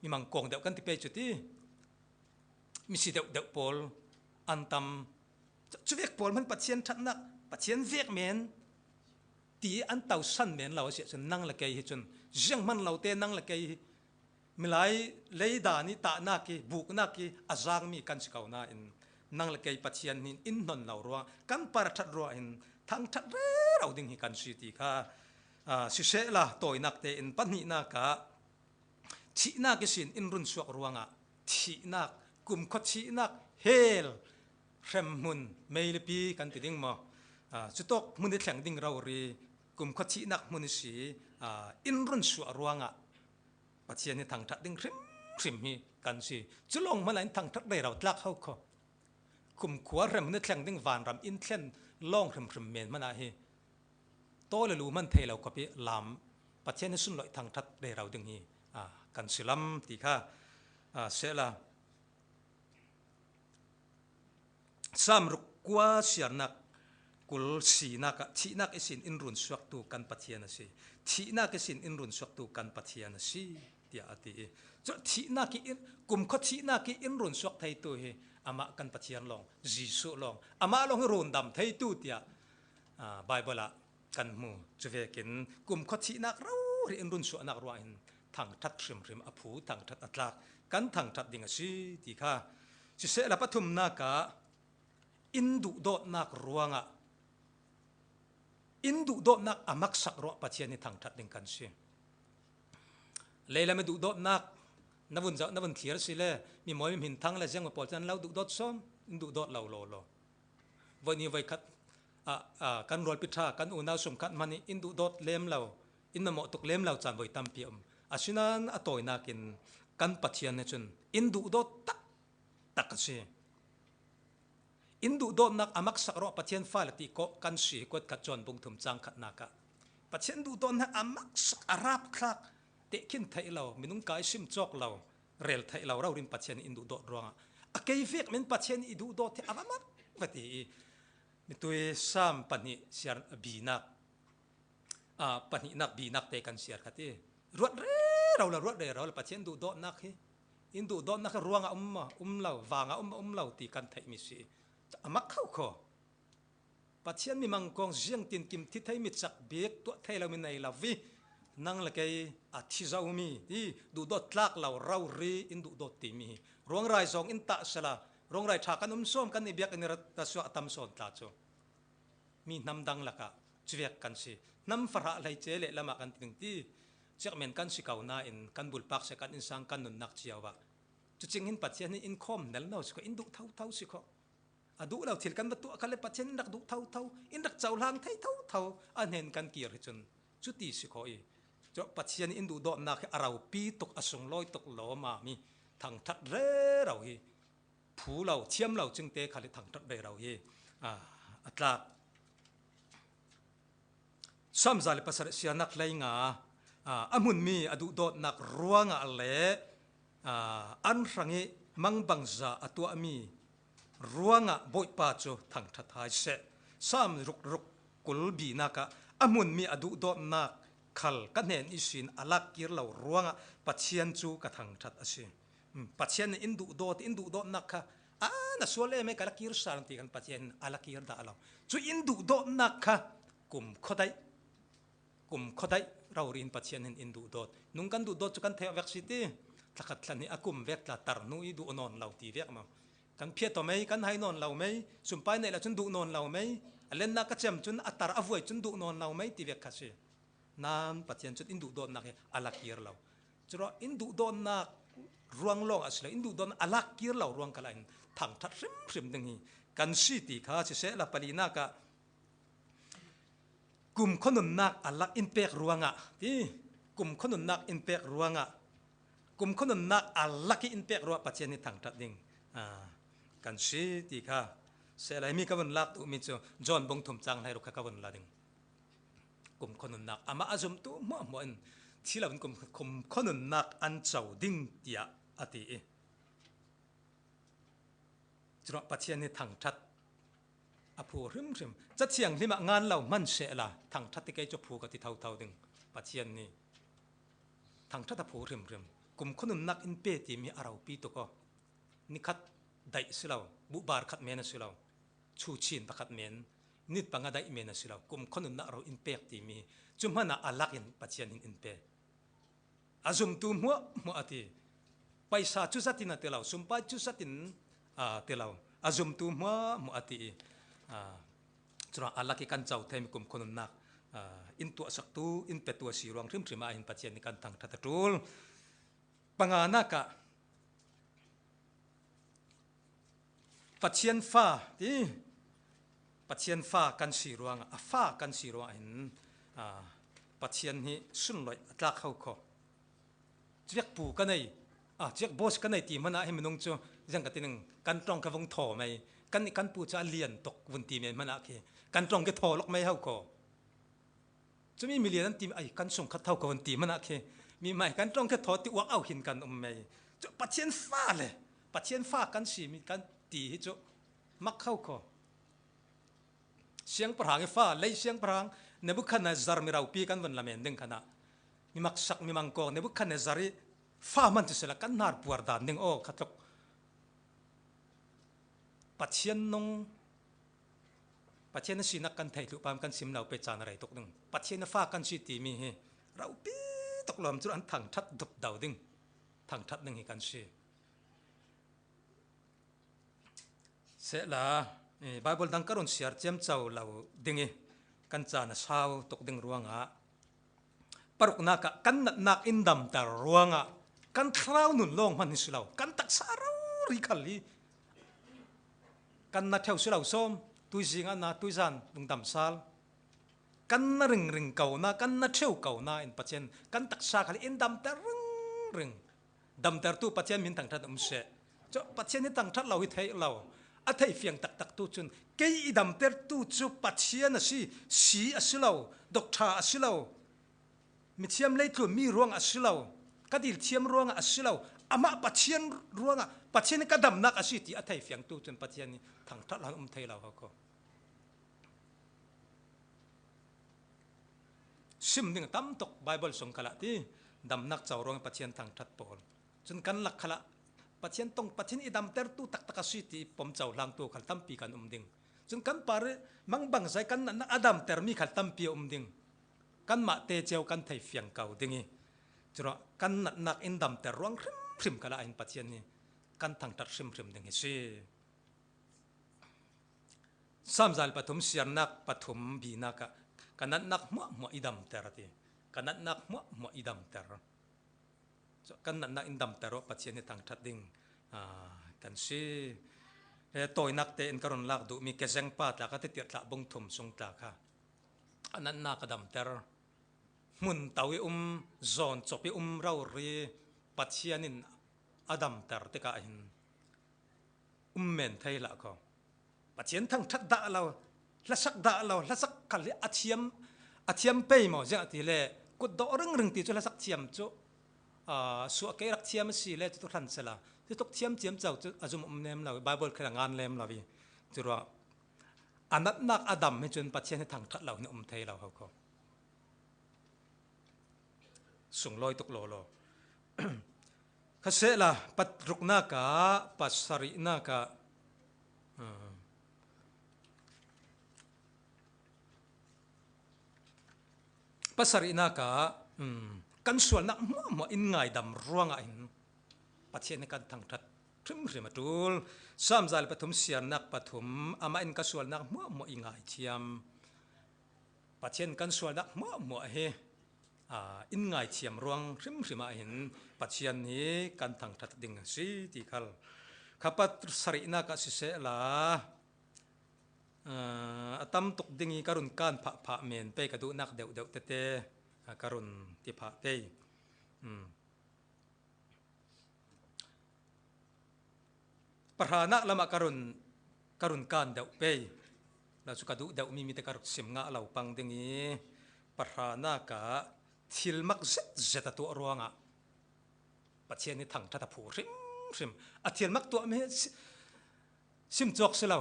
mi mangkawng deuh kan ti pei cu ti, misi deuhdeuh pawl an tam. Cu vek pawl hman Pathian ṭhatnak, Pathian vek men ti an tosan men lo a si ahcun, nang le kei hi cun zianghman lo te nang le kei hi milai leidan i tahnak i buknak i a zangmi kan si ko nain, nang le kei Pathian nih in hnon lo ruang, kan par a ṭhat ruang in thangṭhat rero ding hi kan si ti kha, aa, sisehla tawinak tein pahnihnak ah thihnak ihsin in run suak ruangah thihnak, kumkhua thihnak, hell, hremhmun, meilipi kan ti ding maw? Aa, cutawk hmun i thleng ding rori, kumkhua thihnak hmun i si, aa, in run suak ruangah Pathian hi thangṭhat ding hrimhrim hi kan si. Cu lawng hmanh ah in thangṭhat rero tlak ho kho. Kumkhua hremhmun i thleng ding vanram in thlen lawng hrimhrim men hmanh ah hi tawl le lu hman thei lo khuapi lam Pathian hi sunlawih thangṭhat rero ding hi, aa, kan si lam ti kha, aa, sehla. Sam ruk kua siarnak kul sinak ah thihnak ihsin in run suaktu kan Pathian a si. Thihnak ihsin in run suaktu kan Pathian a si, tiah a ti i. Cu thihnak i in, kumkhua thihnak i in run suak theitu hi amah kan Pathian lawng, Jesuh lawng, amah lawng hi rundam theitu tiah, aa, Baibal ah kan hmu. Cuvekin kumkhua thihnak rori in run suahnak ruah hin thangṭhat hrimhrim a phu, thangṭhat a tlak, kan thangṭhat ding a si ti kha. Sisehla pathumnak ah in duhdawtnak ruangah, in duhdawtnak a maksak ruah Pathian hi thangṭhat ding kan si. Leilam i duhdawtnak na vun zoh, na vun thlir si le, mi mawi mi hmin thang le ziang pawl can lo duhdawt sawn, in duhdawt lo lo lo. Voi ni voi khat, ah, ah, kan rualpi ṭha, kan unau sum khat hmanh in duhdawt lem lo, in mamawh tuk lem lo caan voi tampi a um. Asinain a tawinak in kan Pathian nih cun in duhdawt tak tak a si. In duhdawtnak a maksak ruah Pathian fale ti kawh kan si, kuat khat John bung thum cang khatnak ah Pathian duhdawtnak a maksak, a rapthlak, tehkhin theih lo, minung kai sim cawk lo, rel theih lo rori in Pathian in duhdawt ruangah a kei vek men Pathian i duhdawt hi a va mak va ti i, mitui Sam pahnih siar binak, aa, pahnihnak binak te kan siar kha ti. Ruat rero le, ruat rero le Pathian duhdawtnak hi, in duhdawtnak hi ruangah um maw, um lo, vangah um maw, um lo ti kan theihmi si. A mak kho kho. Pathian mi mangkawng ziangtin kim thi thei mi cak bik tuah thei lo mi nei lo vi, nang le kei a thi zomi hi duhdawt tlak lo rori in duhdawt timi hi ruangrai zong in tah sela, ruangrai ṭha kan um sawm, kan i biakinn i rat suah a tam sawn tla cu. Mi hnam dang lakah cuvek kan si. Hnam fahrah hleice lehlam ah kan ti ding ti. Ciakmen kan si ko nain kan bulpak sia, kan innsang, kan nunnak cio ah cucing hin Pathian nih in khawm hnel no si kho, in duh thotho si kho. A duh lo thil kan va tuah kha le Pathian in rak duh thotho, in rak cohlang thei thotho a hnen kan kir hi cun cuti si kho i. Cu Pathian in duhdawtnak hi a ropi tuk, a sunglawi tuk lawm ah mi thangṭhat rero hi phu lo, thiam lo cingte khal i thangṭhat rero hi, aa, a tlak. Sam za le pasarih siarnak hleinga, aa, a hmunmi a duhdawtnak ruangah le, aa, an hrang i mangbangza a tuahmi ruangah Bawipa cu thangṭhat hai seh. Sam ruk ruk kul binak ah a hmunmi a duhdawtnak khal ka hnen ihsin a lakkir lo ruangah Pathian cu ka thangṭhat a si. Hmm, Pathian nih in duhdawt, in duhdawtnak kha a na sual em e, ka lakkir sal ti khan Pathian in a lakkir dah lo. Cu in duhdawtnak kha kumkhua daih, kumkhua daih rori in Pathian in in duhdawt. Nung kan duhdawt cu kan theih awk vek si ti, thlakhat thla hnih a kum vek tla tar hnu i duh nawn lo ti vek maw? Kan phiat aw mei, kan hai nawn lo mei, sumpai neih lo cun duh nawn lo mei, a lennak ka cem cun a tar a vuai cun duh nawn lo mei ti vek kha si. Nain Pathian cun in duhdawtnak hi a lakkir lo. Curuah in duhdawtnak ruang lawng a si lo, in duhdawtnak a lakkir lo ruang khalah in thangṭhat hrimhrim ding hi kan si ti kha sisehla palinak ah kumkhua nunnak a lak in pek ruangah ti, kumkhua nunnak in pek ruangah, kumkhua nunnak a lak i in pek ruah Pathian hi thangṭhat ding, aa, kan si ti kha sehla himi ka vun lak duhmi cu John bung thum cang hleiruk kha ka vun la ding. Kumkhua nunnak amah a zumtu hmuahhmuah in thi loin kum, kumkhua nunnak an co ding tiah a ti i. Curuah Pathian hi thangṭhat a phu hrimhrim. Cathiang hlim ah ngan lo hman sehla thangṭhat ti kei cu phu ka ti thotho ding. Pathian hi thangṭhat a phu hrimhrim. Kumkhua nunnak in pe timi a ropi tuk aw. Ni khat daih si lo, buhbar khat men a si lo, chu chin pakhat men, nit panga daih men a si lo, kumkhua nunnak ro in pek timi. Cu hmanah a lakin Pathian in in pe. A zumtu hmuahhmuah a ti. Paisa cu zatin a ti lo, sumpai cu zatin a ti lo. A zumtu hmuahhmuah a ti i, aa, curuang a lak i kan co thei mi kumkhua nunnak, aa, in tuahsaktu, in petu a si ruang hrimhrim ah hin Pathian nih kan thangṭhat a ṭul. Panganak ah Pathian fa ti, Pathian fa kan si ruangah, a fa kan si ruangah hin, aa, Pathian hi sunloih a tlak ho kho. Ciak pu ka nei, a, ciak boss ka nei ti hmanah hi minung cu ziang ka ti ning, kan ṭong kha vung thaw mei, kan nih kan pu cu a lian tuk vun ti mei hmanah khi kan ṭong kha thaw lok mei ho kho. Cumi milian an ti, ai, kan sung khat tho ko an ti hmanah khi mi mai kan ṭong kha thaw ti uak au hin kan um mei. Cu Pathian fa le, Pathian fa kan si mi kan ti hi cu mak kho kho. Siangpahrang i fa, lei siangpahrang Nebukhadnezzar mi ropi kan vun lamen ding khanah, mi maksak, mi mangkawk Nebukhadnezzar i fa hman cu sila kan hnar puar dan ding aw kha tluk. Pathian nung, Pathian a sinak kan thei thluh pam kan sim lo pe caan a rei tuk ding. Pathian a fa kan si timi hi ropi tuk lawm cu an thangṭhat dup do ding, thangṭhat ding hi kan si. Sehla, eh, Bible dang ka run siar ciamco lo ding i kan caan a sau tuk ding ruangah, paruknak ah kan natnak in damter ruangah kan thlarau nun lawng hman hi si lo, kan taksa rori khal hi kan na ṭheu si lo sawm, tuizing ah na, tuizan lungdam sal, kan na ringring ko na, kan na ṭheu ko na in Pathian kan taksa khal hi in damter ringring. Damtertu Pathian min thangṭhat um seh. Cu Pathian hi thangṭhat lo hi theih lo. A thei fiang taktak tu cun kei i damtertu cu Pathian a si, si a si lo, doctor a si lo, mithiam leitlun mi ruangah a si lo, ka dil thiam ruangah a si lo, amah Pathian ruangah, Pathian hi ka damnak a si ti a thei fiang tu cun Pathian hi thangṭhat lo um thei lo ho ko. Sim ding a tam tuk Bible sung khalah ti, damnak co ruang Pathian thangṭhat pawl. Cun kan lak khalah Pathian tong, Pathian i damtertu taktak a si ti pom cohlang tu khal tampi kan um ding. Cun kan par i mangbangzai kan natnak a damter mi khal tampi a um ding. Kanmah te cio kan thei fiang ko ding i, curuah kan natnak in damter ruang hrimhrim khalah hin Pathian hi kan thangṭhat hrimhrim ding hi si. Sam za le pathum siarnak pathum binak ah ka natnak hmuahhmuah i damter a ti. Ka natnak hmuahhmuah i damter. Cu kan natnak in damter ruah Pathian hi thangṭhat ding, aa, kan si. He tawinak tein ka run lak duhmi kezeng pa tla ka titirh tla bung thum sung tla kha a natnak a damter. Hmun to i um, zawn cop i um rori Pathian in a damter tikah hin um men thei hlah ko. Pathian thangṭhat dah lo, hlasak dah lo, hlasak khal hi a thiam, a thiam pei maw ziang a ti le, kut dawh ringring ti cu hlasak thiam cu, aa, suah kei rak thiam a si le cu tu hlan sela, hi tuk thiam thiam co cu a zum um nem lo, Bible khal a ngan lem lo i, curuah a natnak a dam hi cun Pathian hi thangṭhat lo hin um thei lo ho ko. Sunglawi tuk lawlaw. Kha sehla, paruknak ah, pasarihnak ah, um, pasarihnak ah, um, kan sualnak hmuahhmuah in ngaidam ruangah hin Pathian hi kan thangṭhat hrimhrim a ṭul. Sam za le pathum siarnak pathum, amah in ka sualnak hmuahhmuah i ngaithiam. Pathian kan sualnak hmuahhmuah hi, aa, in ngaithiam ruang hrimhrim ah hin Pathian hi kan thangṭhat ding a si ti khal. Kha pasarihnak ah sisehla, aa, a tam tuk ding i ka run kan phah phah men pei, ka duhnak deuhdeuh tete, aa, ka run ti phah pei. Um. Pahranak lamah ka run, ka run kan deuh pei. Lo cu ka duh deuhmi mi te ka rak sim ngah lo pang ding i, pahranak ah thil mak zetzet a tuah ruangah Pathian hi thangṭhat a phu hrimhrim. A thil mak tuahmi hi si-, sim cawk si lo.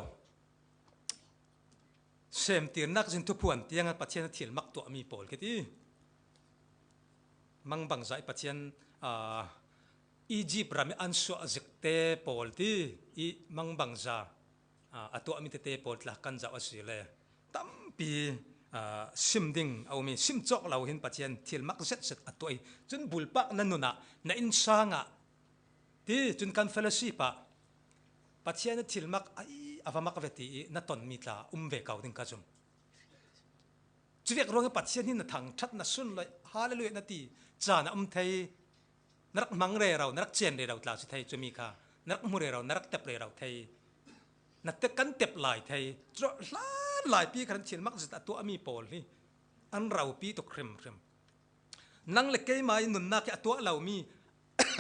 Semtirnak zin thuphuan tiangah Pathian a thil mak tuahmi pawl khi ti. Mangbangza i Pathian, aa, Egypt ram i an suah zikte pawl ti i mangbangza, a, a tuahmi tete pawl tla kan zauh a si le tampi, a, sim ding a um i, sim cawk lo hin Pathian thil mak zetzet a tuah i, cun bulpak na nunah, na innsangah ti, cun kan fellowship ah Pathian a thil mak a, a va mak ve ti i na tonmi tla um ve ko ding ka zum. Cuvek ruangah Pathian hi na thangṭhat, na sunloih, hallelujah na ti caan a um thei. Na rak hmang rero, na rak cen rero tla si thei cumi kha. Na rak hmu rero, na rak tep rero thei. Na te kan tep lai thei. Cua hlan laipi khan thil mak zet a tuahmi pawl hi an ropi tuk hrimhrim. Nang le keimah i nunnak hi a tuah lomi,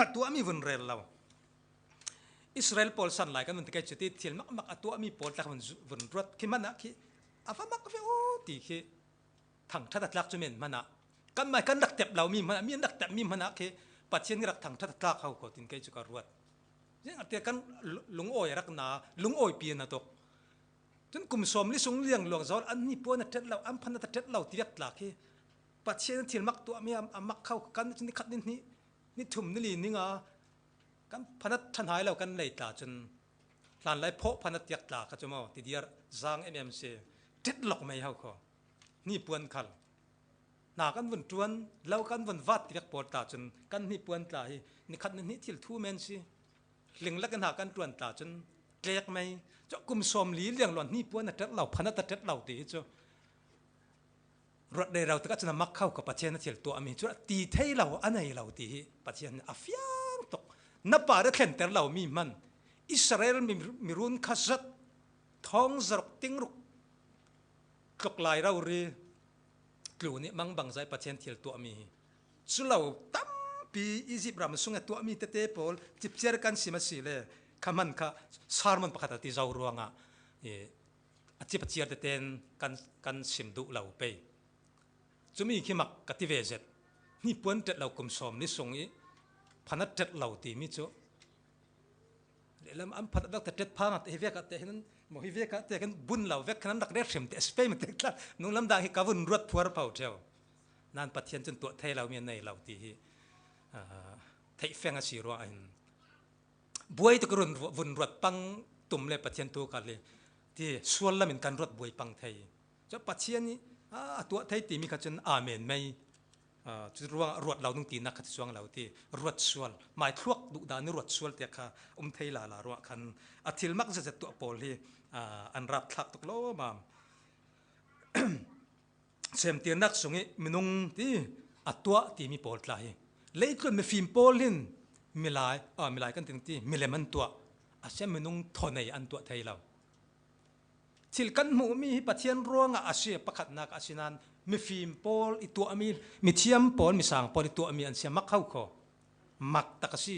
a tuahmi vun rel lo. Israel pawl san lai kan nun tikei cuti thil makmak a tuahmi pawl tlak vun zu-, vun ruat khi hmanah khi a va mak ve aw ti khi thangṭhat a tlak cu men hmanah kanmah kan rak tep lomi hmanah, mi an rak tepmi hmanah khi Pathian hi rak thangṭhat a tlak ho ko tin kei cu ka ruat. Ziangahtile kan lu-, lungawi a rak na, lungawipi a na tuk. Cun kum sawm li sung liang luang zawn an hnipuan a ṭet lo, an phanat a ṭet lo ti vek tlak hi Pathian thil mak tuahmi a, a mak kho kan cun ni khat ni hnih, ni thum ni li ninga kan phanat ṭha hnai lo kan lei tla cun hlanlai phawh phanat tiak tla kha cu maw ti diar zang em em si ṭet lok mei ho kho. Hnipuan khal hna kan vun ṭuan, lo kan vun vat ti vek pawl tla cun kan hnipuan tla hi ni khat ni hnih thil thu men si. Hlinglak in hna kan ṭuan tla cun tlek mei. Cawh kum sawm li liang luan hnipuan a ṭet lo, phanat a ṭet lo ti hi cu ruat rero tikah cun a mak kho ko, Pathian a thil tuahmi cu a ti thei lo, a nei lo ti hi Pathian a fiang tuk. Na pa a thlenter lomi hman Israel mi, mirun kha zat thawng zaruk tingruk tluk lai rori tlu nih mangbangza i Pathian thil tuahmi hi. Culo tampi Egypt ram sungah tuahmi tete pawl cipciar kan sim a si le kha hman kha sermon pakhat a ti zo ruangah, eh, a cip a ciar tete in kan, kan sim duh lo pei. Cumi khi mak ka ti ve zet. Hnipuan ṭet lo kum sawm ni sung i phanat ṭet lo timi cu Lehlam an phat vek ta ṭet phang ah hi vek ah te hin maw hi vek ah te kan bun lo vek khan an rak ret hrim te a si pei ma te tla nunglam dang hi ka vun ruat phuar pho ṭheu. Nan Pathian cun tuah thei lo mi a nei lo ti hi, ah, theih feng a si ruah hin buai tuk run vun ruat pang tum le Pathian tu kal hi ti sual lam in kan ruat buai pang thei. Cun Pathian i, ah, a tuah thei timi kha cun amen mei. Aa, cu ruangah ruat lo nung tinak kha ti cuang lo ti, ruat sual, mai thluak duh dan i ruat sual tiah kha um thei lala ruah khan a thil mak zetzet tuah pawl hi, aa, an rap thlak tuk lawmam. Semtirnak sung i minung ti a tuah timi pawl tla hi leitlun mifim pawl hin milai, aa, milai kan ti, ti milem an tuah, a siam minung thaw nei an tuah thei lo. Thil kan hmuhmi hi Pathian ruangah a si, pakhatnak a si nan mifim pawl i tuahmi, mithiam pawl, misang pawl i tuahmi an si a mak ho kho. Mak tak a si.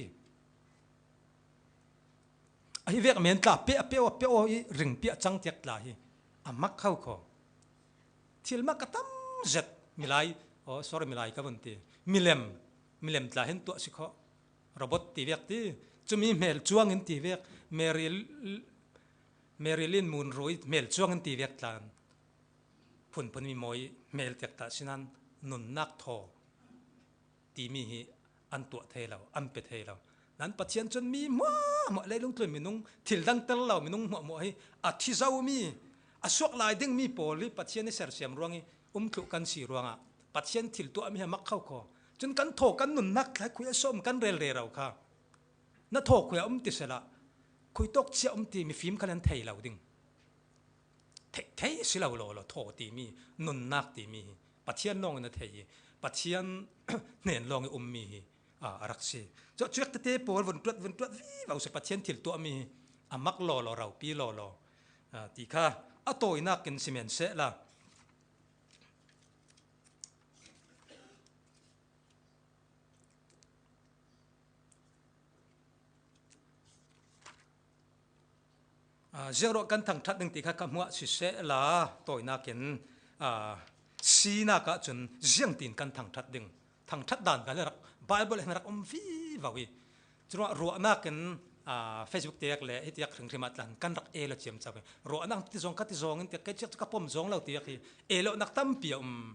A hi vek men tla peh, a peh, a peh i ring piah cang tiak tla hi a mak ho kho. Thil mak a tam zet milai, oh, sorry, milai ka vun ti. Milem, milem tla hin tuah si kho. Robot ti vek ti. Cumi hmel cuang in ti vek. Mary Marilyn Monroe i hmel cuang in ti vek tlan, phunphun mi mawi hmel tiak ta sinan nunnak thaw timi hi an tuah thei lo, an pe thei lo. Nan Pathian cun mi hmuahhmuah, leilung tlun minung, thil dang tel lo minung hmuahhmuah hi a thi zomi, a suak lai dingmi pawl hi Pathian i sersiam ruang i um thluh kan si ruangah Pathian thil tuahmi hi a mak kho kho. Cun kan thaw, kan nunnak tlai khui a sawm kan rel rero kha. Na thaw khui a um ti sela, khui tawk cia um ti mifim khal an thei lo ding. Thei, thei si lo law law, thaw timi, nunnak timi hi Pathian lawng in a thei hi, Pathian hnen lawng i ummi hi, aa, a rak si. Cu, cuak tete pawl vun tuat, vun tuat vivo si, Pathian thil tuahmi hi a mak law law, ropi law law, aa, ti kha a tawinak in si men seh la. Aa, ziangruah kan thangṭhat ding ti kha ka hmuah siseh la, tawinak in, aa, sinak ah cun ziangtin kan thangṭhat ding. Thangṭhat dan kha le rak, Bible hin rak um vivo i. Curuah ruahnak in, aa, Facebook tiak le hitiak hringhrim ah tlan kan rak el a ciamco i. Ruahnak ti zong, ka ti zong in tiak, kei ciak cu ka pom zong lo tiak hi. Elawhnak tampi a um.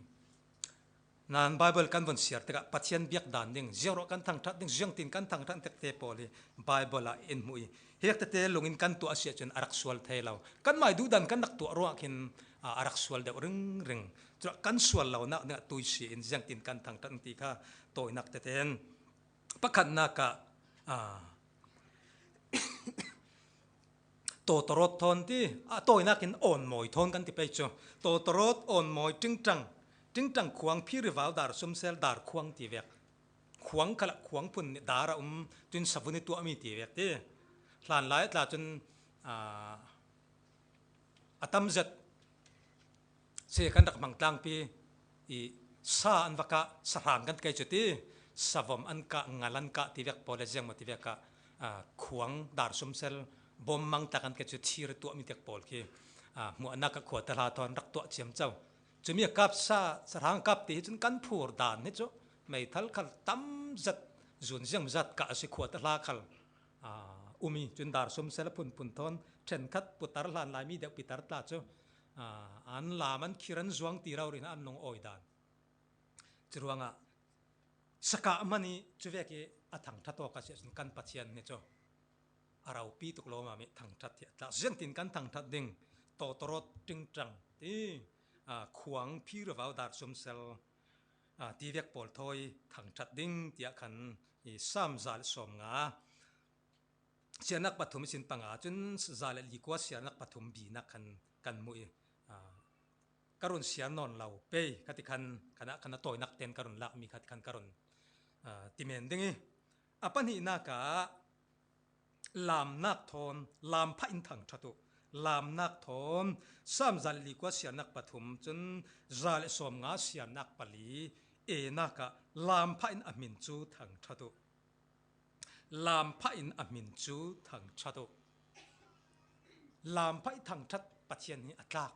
Nan Bible kan vun siar tikah Pathian biak dan ding, ziang ruah kan thangṭhat ding, ziangtin kan thangṭhat ding te pawl hi Bible ah in hmuh hi. Hiak tete lungin kan tuah a si ahcun a rak sual thei lo. Kanmah ih duhdan kan rak tuah ruah khin, aa, a rak sual deuh ringring. Cuah kan sual lonak dingah tuih si in ziangtin kan thangṭhat ding ti kha tawinak tete in pakhatnak ah, aa, Tawtawrawt thawn ti, a tawinak in awnmawi thawn kan ti pei cu. Tawtawrawt, awnmawi, ṭingṭang, ṭingṭang khuang, phirivau, dar sumsel, dar khuang ti vek. Khuang khalah khuang phun nih dar a um, cun savun ih tuahmi ti vek ti. Hlanlai a tla cun, aa, a tam zet si kan rak hmang tlangpi ih sa an va kah, sahrang kan ti kei cu ti, savom an kah, ngal an kah ti vek pawl le ziangmaw ti vek ah, aa, khuang dar sumsel, bawm mang tla kan ti kei cu thir tuahmi tiak pawl khi, aa, hmuahnak ah khuata hla thawn rak tuah ciamco. Cumi a kap sa, sahrang kap ti hi cun kan phur dan hi cu meithal khal tam zet, zun ziangzat kah a si, khuata hla khal aa, um ih cun dar sumsel a phunphun thawn, ṭhenkhat putar hlan lai mi deuh pitar tla cu, aa, an lam, an khir, an zuang ti rori in an lung awi dan. Curuangah sakah hmanh ih cuvek ih a thangṭhat awk a si ahcun kan Pathian hi cu a ropi tuk lawmmam ih thangṭhat hi a tlak. Ziangtin kan thangṭhat ding, tawtawrawt, ṭingṭang ti, aa, khuang, phirivau, dar sumsel, aa, ti vek pawl thawi thangṭhat ding tiah khan i Salm za le sawmnga, siarnak pathum ihsin panga, cun za le likua siarnak pathum binak khan kan hmuh i, aa, ka run siar nawn lo pei kha ti khan, khan a, khan a tawinak tein ka run lakmi kha ti khan ka run, aa, ti men ding i, a pahnihnak ah lamnak thawn, lam phah in thangṭhat uh. Lamnak thawn, Salm za le likua siarnak pathum, cun za le sawmnga siarnak pali, enak ah lam phah in a hmin cu thangṭhat uh. Lam phah in a hmin cu thangṭhat uh. Lam phah ih thangṭhat Pathian hi a tlak.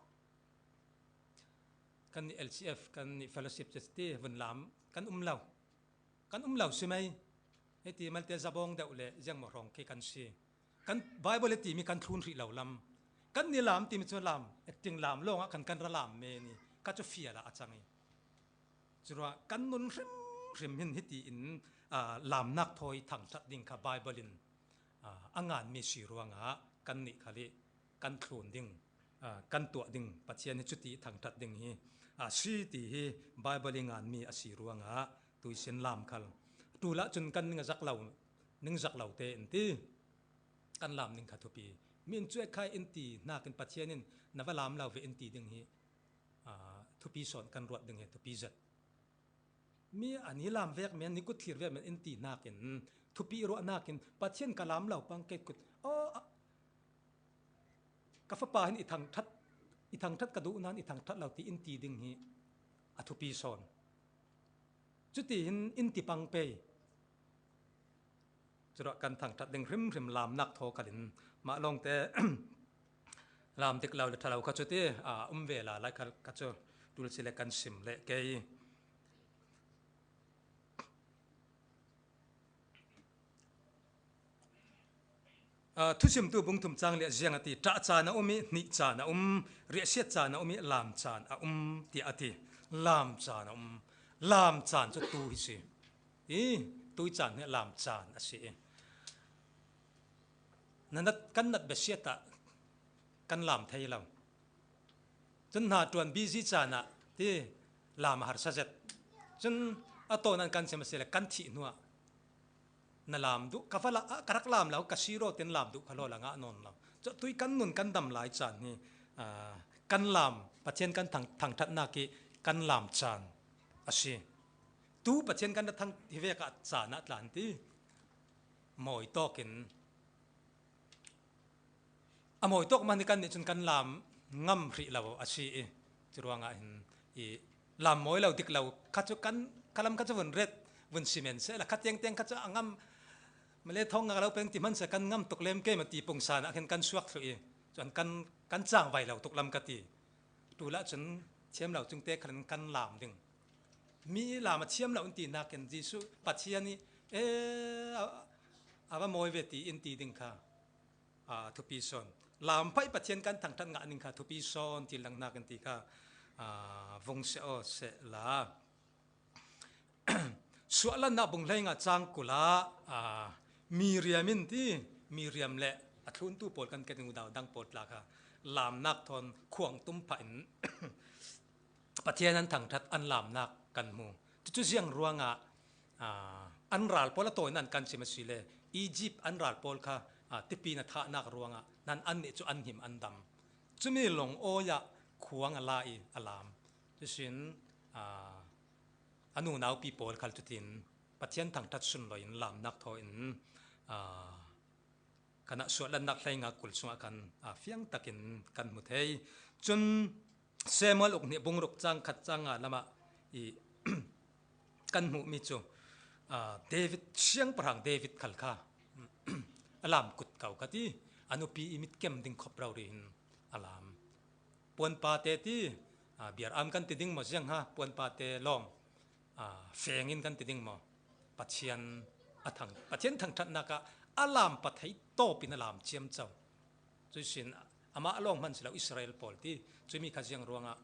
Kan nih L C F, kan nih fellowship church ti vun lam kan um lo. Kan um lo si mei. Hiti malte zabawng deuh le ziangmaw hrawng khi kan si. Kan Bible le timi kan thlun hrih lo lam. Kan ni lam timi cu lam, acting lam lawngah khan kan ra lam men i, kha cu fial ah a cang i. Curuah kan nun hrimhrim hin hiti in, aa, lamnak thawi thangṭhat ding kha Bible in, aa, a nganmi si ruangah kan nih khal i kan thlun ding, aa, kan tuah ding, Pathian hi cuti thangṭhat ding hi a si ti hi Bible i nganmi a si ruangah tuisin lam khal. Ṭul ahcun kan ningzak lo, ningzak lo te in ti, kan lam ning kha thupi. Mi in cuai khai in ti hnakin Pathian in na va lam lo ve in ti ding hi, aa, thupi sawn kan ruat ding hi thupi zet. Mi an i lam vek men, ni kut thlir vek men in ti hnakin, thupi ruah hnakin, Pathian ka lam lo pang kei kut, aw, a, ka fapa hin i thangṭhat, i thangṭhat ka duh nain i thangṭhat lo ti in ti ding hi a thupi sawn. Cuti hin in ti pang pei. Curuah kan thangṭhat ding hrimhrim lamnak thaw khalin mah lawngte lam dik lo le ṭha lo kha cu ti, aa, um ve la lai kha, kha cu ṭul si le kan sim leh kei. Aa, Thusimtu bung thum cang li ah ziang a ti, ṭah caan a um i, hnih caan a um, riahsiat caan a um i, lam caan a um, tiah a ti. Lam caan a um. Lam caan cu tu hi si. I, tui caan hi lam caan a si i. Na nat, kan nat bia siat ah kan lam thei lo. Cun hna ṭuan busy caan ah ti lam a harsa zet. Cun a tawn an kan sim a si le kan thih hnuah na lam duh, ka va la, ka rak lam lo, ka si raw tin lam duh kha law la ngah nawn lo. Cu tui kan nun kan dam lai caan hi, aa, kan lam, Pathian kan thang, thangṭhatnak i kan lam caan a si. Tu Pathian kan thang hi vek ah caan ah tlan ti mawi tawk in a mawi tawk man hi kan nih cun kan lam ngam hrih lo a si i, curuangah hin i lam mawi lo dik lo kha cu kan, kha lam kha cu vun ret, vun si men seh la kha tiangtiang kha cu a ngam, male thawng ngak lo peng ti hmanhsehlaw kan ngam tuk lem keimah ti pungsan ah khin kan suak thluh i, cun kan, kan cangvai lo tuk lam ka ti. Ṭul ahcun thiam lo cungte khalin kan lam ding. Mi lam a thiam lo in ti hnakin Jesuh Pathian i, e, a, a va mawi ve ti in ti ding kha, aa, thupi sawn. Lam phah i Pathian kan thangṭhat ngah ning kha thupi sawn ti lang hnakin ti kha, aa, vung seh aw seh la. Suahlanna bung hleinga cang kul ah, aa, Miriam in ti, Miriam le a thluntu pawl kan ket nunau dang pawl tla kha lamnak thawn khuang tum phah in Pathian an thangṭhat an lamnak kan hmu. Cucu ziang ruangah, aa, an ral pawl a tawi nan kan sim a si le Egypt an ral pawl kha, aa, tipi na thahnak ruangah nan annih cu an him an dam. Cumi lungawi ah khuang a la i a lam. Cusin, aa, a nunaupi pawl khal cutin Pathian thangṭhat sunlawin lamnak thaw in, aa, kanah suahlannak hleinga kul sungah kan, aa, fiang takin kan hmu thei. Cun Samuel uk hnih bung ruk cang khat cang nga lamah i kan hmuhmi cu, aa, David, siangpahrang David khal kha a lam kut ko kha ti, a nupi i mitkem ding khop rori in a lam. Puanpate ti, aa, biaram kan ti ding maw, ziang ha, puanpate lawng, aa, feng in kan ti ding maw? Pathian a thang, Pathian thangṭhatnak ah a lam pathei tawp in a lam ciamco. Cuisin amah lawng hman si lo, Israel pawl ti, cumi kha ziang ruangah,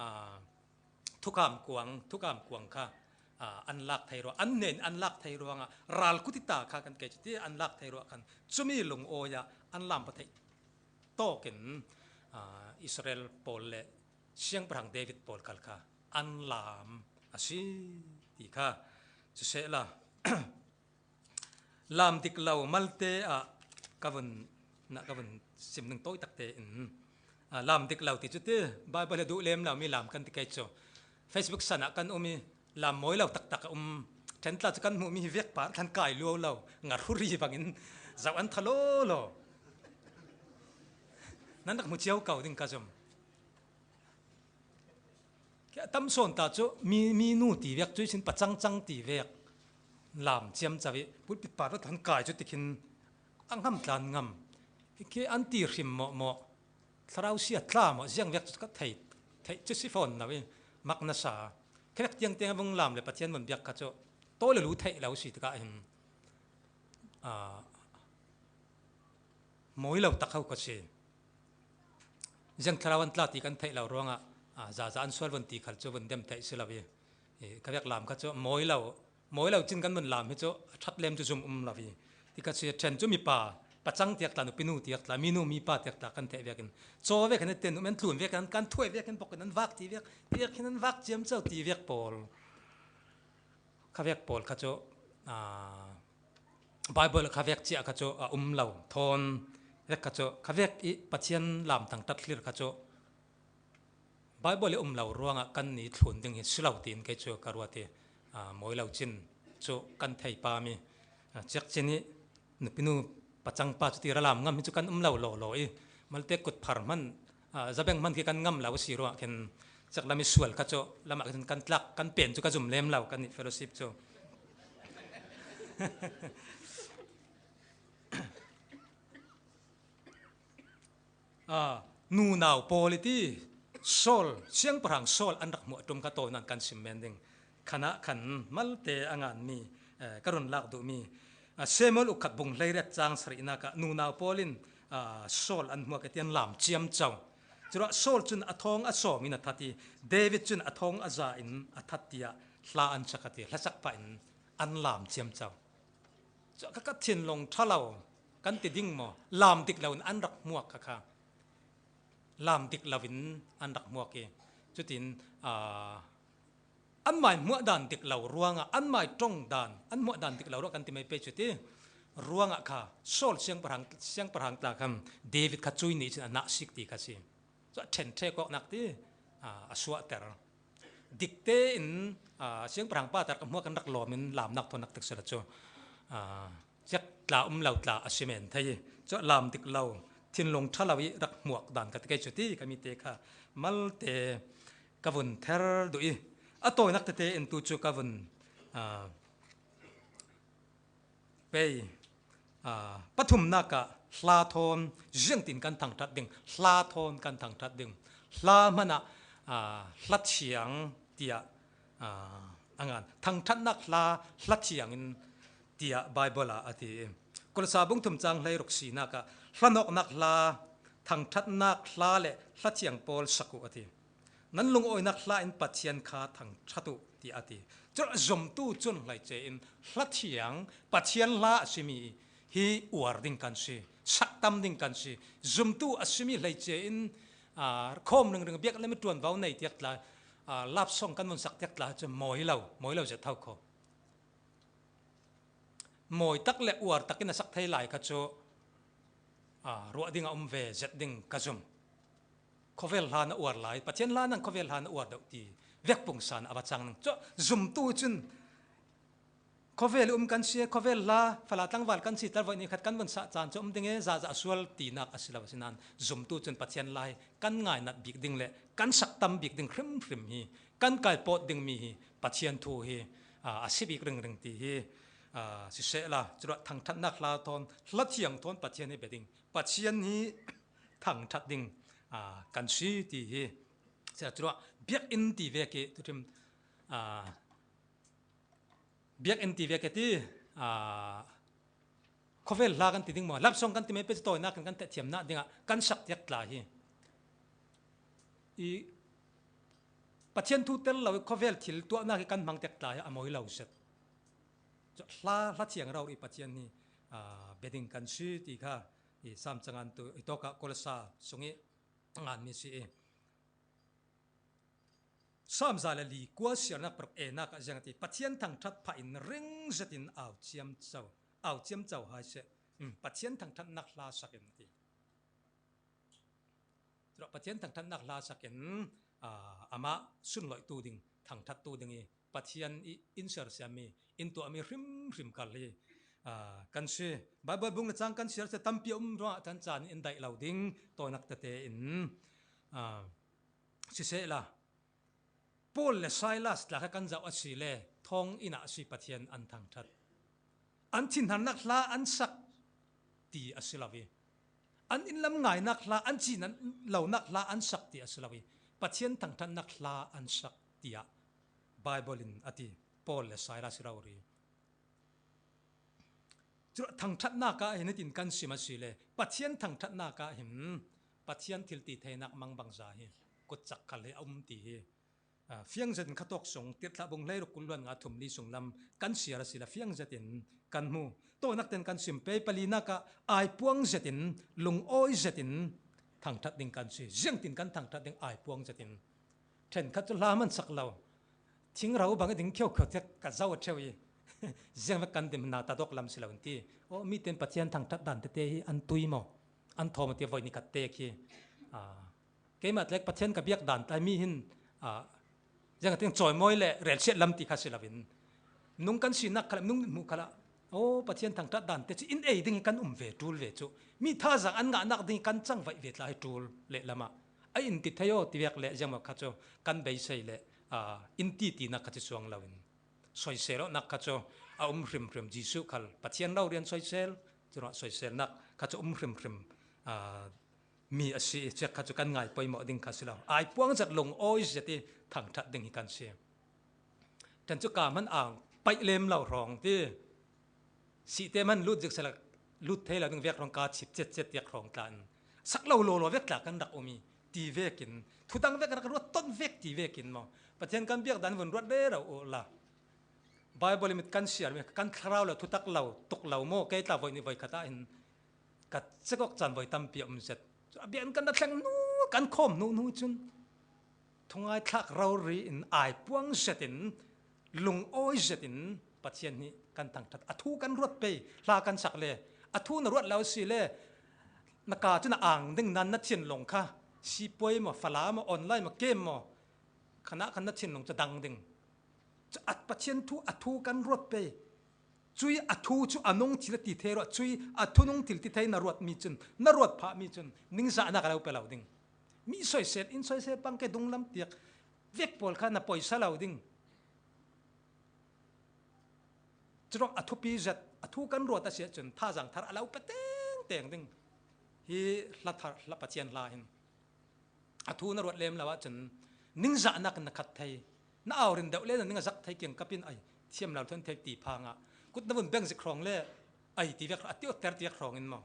aa, thukam kuang, thukam kuang kha, aa, an lak thei ruah, an hnen an lak thei ruangah ral kutita kha kan kei cu ti an lak thei ruah khan cumi lungawi ah an lam pathei tawkin, aa, Israel pawl le siangpahrang David pawl khal kha an lam a si ti kha sisehla, lam dik lo malte ah ka vun, na ka vun sim ning tawi takte in, aa, lam dik lo ti cu ti Bible a duh lem lo mi lam kan ti kei cu Facebook san ah kan um i lam mawi lo taktak a um. Ṭhen tla cu kan hmuhmi hi vek par kan kai luau lo, nga hruri bangin zoh an tha lawlaw. Nan rak hmu cio ko ding ka zum. Khi a tam sawn ta cu mi, mi nu ti vek, cuihsin pacang cang ti vek lam ciamco i pulpit par kan kai cu tikhin a ngam tlan ngam. Khi an ti hrim mawhmawh, thlarau sia tla mawh ziang vek cu ka thei, thei cu si fawn lo i mak nasa. Khi vek tiang tiang a vung lam le Pathian vun biak kha cu tawi le lu theih lo si tikah hin, aa, mawi lo tak ho ka si. Ziang thlarau an tla ti kan theih lo ruangah, aa, zaza an sual vun ti khal cu vun dem theih si lo i, i ka vek lam kha cu mawi lo, mawi lo cin kan vun lam hi cu a ṭhat lem cu zum um lo i, ti kha si. Ṭhen cu mipa pacang tiak tla, nupi nu tiak tla, mi nu mi pa tiak tla kan theih vekin caw vekin a ten um an tlun vekin an kan thuai vekin bawkin an vak ti vek, ti vek hin an vak ciamco ti vek pawl. Kha vek pawl kha cu, aa, Bible kha vek cia kha cu a um lo. Thawn vek kha cu kha vek i Pathian lam thangṭhat hlir kha cu Bible i um lo ruangah kan ni thlun ding hi si lo tiin kei cu ka ruat i, aa, mawi lo cin cu kan thei pami, aa, ciakcin i nupi nu pacang pa cu ti ra lam ngam hi cu kan um lo lawlaw i malte kut phar hman, aa, zabeng hman khi kan ngam lo a si ruah khin ciak lam i sual kha cu lamah khin kan tlak kan pen cu ka zum lem lo kan nih fellowship cu. Aa, nunau pawl i ti Saul, siangpahrang Saul an rak hmuh a ṭum kha tawi nan kan sim men ding. Khanah khan malte a nganmi, eh, ka run lak duhmi, aa, Samuel ukhat bung hleiriat cang sarihnak ah nunau pawl in, aa, Saul an hmuak i ti an lam ciamco. Curuah Saul cun a thawng a sawm in a that i David cun a thawng a za in a that tiah hla an sak a ti. Hlasak pah in an lam ciamco. Cu kha kha thinlung ṭha lo kan ti ding maw? Lam dik loin an rak hmuak kha kha. Lam dik loin an rak hmuak i cutin, aa, anmai hmuah dan dik lo ruangah, anmai ṭong dan, an hmuah dan dik lo ruah kan ti mai pei cuti ruangah kha Saul siangpahrang, siangpahrang tla khan David kha cui nih cun a nah sik ti kha si. Cu a ṭhen ṭhek awknak ti, aa, a suahter. Dik tein, aa, siangpahrang pa ter ka hmuak kan rak lawm in lamnak thawn nak tik sila cu, aa, ciak tla um lo tla a si men thei. Cu lam dik lo, thinlung ṭha lo i rak hmuak dan ka ti kei cu ti ka mi te kha malte ka vun ther duh i a tawinak tete in tu cu ka vun, aa, pei, aa, pathumnak ah hla thawn ziangtin kan thangṭhat ding, hla thawn kan thangṭhat ding, hla hmanah, aa, hla thiang tiah, aa, a ngan. Thangṭhatnak hla, hla thiang in tiah Bible ah a ti. Kolose bung thum cang hleiruk sinak ah hlanawknak hla, thangṭhatnak hla le hla thiang pawl sak uh a ti. Nan lungawinak hla in Pathian kha thangṭhat uh, tiah a ti. Chu zumtu cun hleice in hla thiang Pathian hla a simi hi uar ding kan si, saktam ding kan si. Zumtu a simi hleice in, aa, khawm ringring biak le mi ṭuanvo nei tiak tla, aa, love song kan vun sak tiak tla cu mawi lo, mawi lo zet tho kho. Mawi tak le uar takin a sak thei lai kha cu, aa, ruah ding a um ve, zet ding ka zum. Khawvel hla na uar lai, Pathian hla nan khawvel hla na uar deuh ti vekpung san a va cang ning. Cu zumtu cun khawvel i um kan si, khawvel hla, fala tlangval kan si, tal voi ni khat kan vun sah caan cu um ding e, zahzah sual tinak a si lo a si nan, zumtu cun Pathian hla hi kan ngainat bik ding le kan saktam bik ding hrimhrim hi, kan kaipawt dingmi hi Pathian thu hi, aa, a si bik ringring ti hi, aa, sisehla, curuah thangṭhatnak hla thawn, hla thiang thawn Pathian hi bia ding, Pathian hi thangṭhat ding, aa, kan si ti hi. Sisehla, curuah biakinn ti vek i tuṭhim, aa, biakinn ti vek i ti, aa, khawvel hla kan ti ding maw? Love song kan ti mai pei cu tawinak in kan tehthiamnak dingah kan sak tiak tla hi. I Pathian thu tel lo i khawvel thil tuahnak hi kan hmang tiak tla hi a mawi lo zet. Cu hla, hla thiang rori Pathian hi, aa, bia ding kan si ti kha i Sam cangan tu i tawkah Kolose sung i nganmi si i. Sam za le li kua siarnak paruk enak ah ziang a ti, Pathian thangṭhat phah in ring zetin au ciamco, au ciamco hai seh. Um, Pathian thangṭhatnak hla sak in a ti. Curuah Pathian thangṭhatnak hla sak in, aa, amah sunloihtu ding, thangṭhattu ding i Pathian i in sersiammi, in tuahmi hrimhrim kal hi, aa, kan si. Baibal bung le cang kan siar se tampi a um ruangah caan caan in daih lo ding tawinak tete in, aa, sisehla, Paul le Silas tla kha kan zoh a si le thawng inn ah a si Pathian an thangṭhat. An thinharnak hla an sak ti a si lo i, an innlam ngainak hla, an cinan lonak hla an sak ti a si lo i, Pathian thangṭhatnak hla an sak tiah Baibal in a ti, Paul le Silas rori. Curuah thangṭhatnak ah hin hitin kan sim a si le, Pathian thangṭhatnak ah hin Pathian thiltitheinak mangbangza hi kutcak khal hi a um ti hi, aa, fiang zetin khatawk sung Tirhthlah bung hleiruk kul luan nga thum li sung lam kan siar a si le fiang zetin kan hmu. Tawinak ten kan sim pei, palinak ah aipuang zetin, lungawi zetin thangṭhat ding kan si. Ziangtin kan thangṭhat ding aipuang zetin. Ṭhenkhat cu hla man sak lo. Thingrau bang i ding khiokhiok tiah ka zoh a ṭheu i. Ziangvek kan dim hna, tatawk lam si lo in ti. Aw, mi ten Pathian thangṭhat dan tete hi an tui maw? An thawm a ti voi ni khat te khi. Aa, keimah tlek Pathian ka biak dan ta mi hin, aa, ziang a ting cawimawi le relsiat lam ti kha si lo in. Nung kan sinak khalah, nung hmuh khalah, aw, Pathian thangṭhat dan te cu in ei ding hi kan um ve ṭul ve cu. Mi thazaang an ngahnak ding hi kan cang vaih ve tla hi ṭul lehlam ah. A in ti thei aw ti vek le ziangmaw kha cu kan beisei le, aa, in ti tinak kha cu suang lo in. Soisel awknak kha cu a um hrimhrim, Jesuh khal Pathian lo rian soisel, curuah soiselnak kha cu um hrimhrim, aa, mi a si i, cuak kha cu kan ngai poimawh ding kha si lo. Aipuang zet, lungawi zet i thangṭhat ding hi kan si. Ṭhen cu kaa hman ang paih lem lo hrawng ti. Sihte hman lut zik sela lut thei lo ding vek hrawng, kaa chip cet cet tiak hrawng tla in sak lo law law vek tla kan rak um i, ti vekin, thudang vek rak ruat ton vek ti vekin maw? Pathian kan biak dan vun ruat rero uh la. Baibal i mit kan siar mi, kan thlarau lo thutak lo, tuk lo maw? Kei tla voi ni voi khat ah hin ka cekawk caan voi tampi a um zet. Cun a bia in kan ra thleng hnu, kan khawm hnu hnu cun thungai thlak rori in aipuang zetin, lungawi zetin Pathian hi kan thangṭhat. A thu kan ruat pei, hla kan sak le, a thu na ruat lo si le, na kaa cu na ang ding nan na thinlung kha, sipuai maw, fala maw, online maw, game maw, khanah khan na thinlung cu dang ding. Cu a Pathian thu, a thu kan ruat pei. Cui a thu cu a nung thil a ti thei ruah, cui a thu nung thil ti thei na ruat mi cun, na ruat phah mi cun, ningzahnak a lo pe lo ding. Mi soisel, in soisel pang ke dunglam tiak, vek pawl kha na poisa lo ding. Curawng a thupi zet, a thu kan ruat a si ahcun, thazaang thar a lo pe tengteng ding. Hi hla thar, hla Pathian hla hin. A thu na ruat lem lo ahcun ningzahnak in na khat thei. Na au rin deuh le na ning a zak thei kiangkap in ai thiam lo thuan thei ti phang ah kut na vun beng zik hrawng le ai ti vek, a ti otter ti vek hrawng in maw?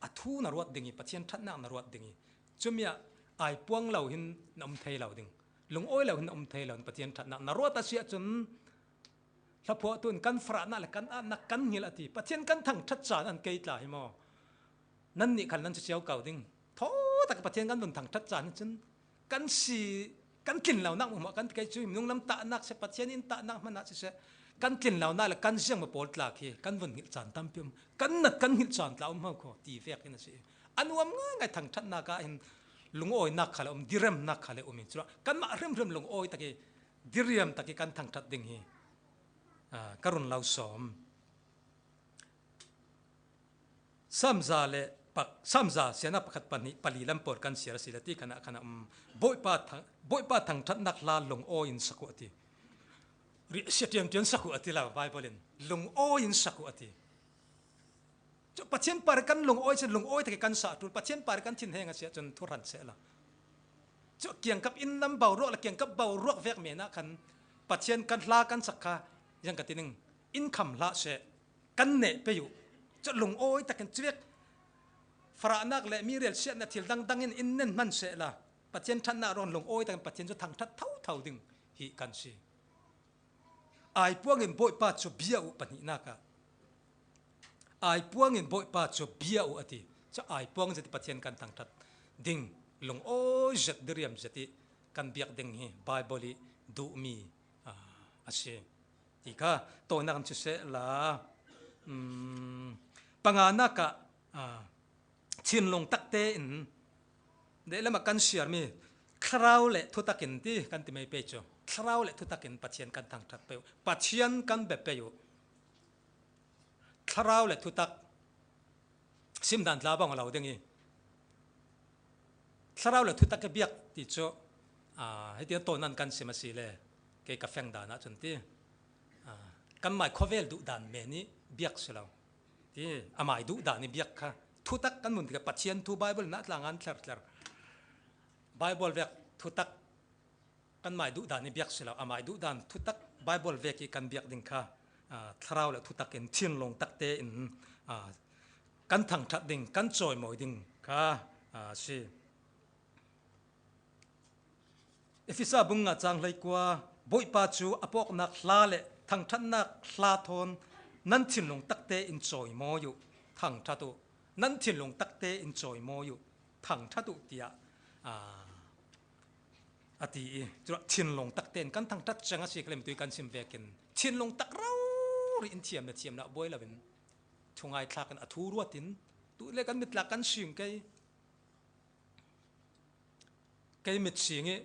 A thu na ruat ding i, Pathian ṭhatnak na ruat ding i, cumi ah ai puang lo hin na um thei lo ding, lungawi lo hin na um thei lo ding. Pathian ṭhatnak na ruat a si ahcun Hlaphuahtu in kan farahnak le kan atnak kan hngilh a ti. Pathian kan thangṭhat caan an kei tla hi maw? Nannih khal nan cu cio ko ding. Thaw tak Pathian kan vun thangṭhat caan hi cun kan si, kan tlin lonak hmuahhmuah kan ti kei cu, minung lam tahnak si, Pathian in tahnak hmanh ah siseh, kan tlin lonak le kan ziangmaw pawl tla khi kan vun hngilh caan tampi um. Kan nat kan hngilh caan tla um hau kho ti vek in a si. A nuam ngaingai thangṭhatnak ah hin lungawinak khal a um, diriamnak khal a um i cuah kanmah hrimhrim lungawi tak i diriam tak i kan thangṭhat ding hi, aa, ka run lo sawm. Samza le pak, samza sianak pakhat pahnih pali lam pawl kan siar a si le ti khan ah khan a um. Bawipa thang-, Bawipa thangṭhatnak hla lungawi in sak uh a ti. Riahsia ṭiamṭiam sak uh a ti lo, Bible in. Lungawi in sak uh a ti. Cu Pathian par kan lungawi cun lungawi tak i kan sa a ṭul. Pathian par kan thinheng a si ahcun thu hran seh la. Cu kiangkap inn lam boruak le kiangkap boruak vek men ah khan Pathian kan hla kan sak kha ziang ka ti ning, in kham hlah seh, kan neh pei uh. Cu lungawi takin cuvek farahnak le mi relsiatnak thil dangdang in in nen hman seh la, Pathian ṭhatnak ruang lungawi takin Pathian cu thangṭhat thotho ding hi kan si. Aipuang in Bawipa cu bia uh pahnihnak ah, aipuang in Bawipa cu bia uh a ti. Cu aipuang zet i Pathian kan thangṭhat ding, lungawi zet, diriam zet i kan biak ding hi Bible i duhmi, aa, a si ti kha tawinak in siseh la, um, panganak ah, aa, thinlung takte in, deilam ah kan siarmi thlarau le thutak in ti kan ti mai pei cu, thlarau le thutak in Pathian kan thangṭhat pei uh, Pathian kan bia pei uh. Thlarau le thutak sim dan tla bang a lo ding i, thlarau le thutak i biak ti cu, aa, hiti tawinak in kan sim a si le, kei ka feng dan ah cun ti, aa, kan mai khuavel duh dan men i biak si lo. Ti, a mai duh dan i biak kha. Thutak kan vun ti kha Pathian thu Bible in a tla ngan thlerthler. Bible vek thutak kan mai duh dan i biak si lo. A mai duh dan thutak Bible vek i kan biak ding kha, aa, thlarau le thutak in thinlung takte in, aa, kan thangṭhat ding, kan cawimawi ding kha, aa, si. Efesa bung nga cang hleikua, Bawipa cu a pawknak hla le thangṭhatnak hla thawn nan thinlung takte in cawimawi uh, thangṭhat uh, nan thinlung takte in cawimawi uh, thangṭhat uh, tiah, aa, a ti i, cuah thinlung takte in kan thangṭhat cang a si kha lemtui kan sim vekin, thinlung tak rori in thiam le thiam lo buai loin, thungai thlak in a thu ruat in, tu le kan mit tlak kan sing kei. Kei mit sing i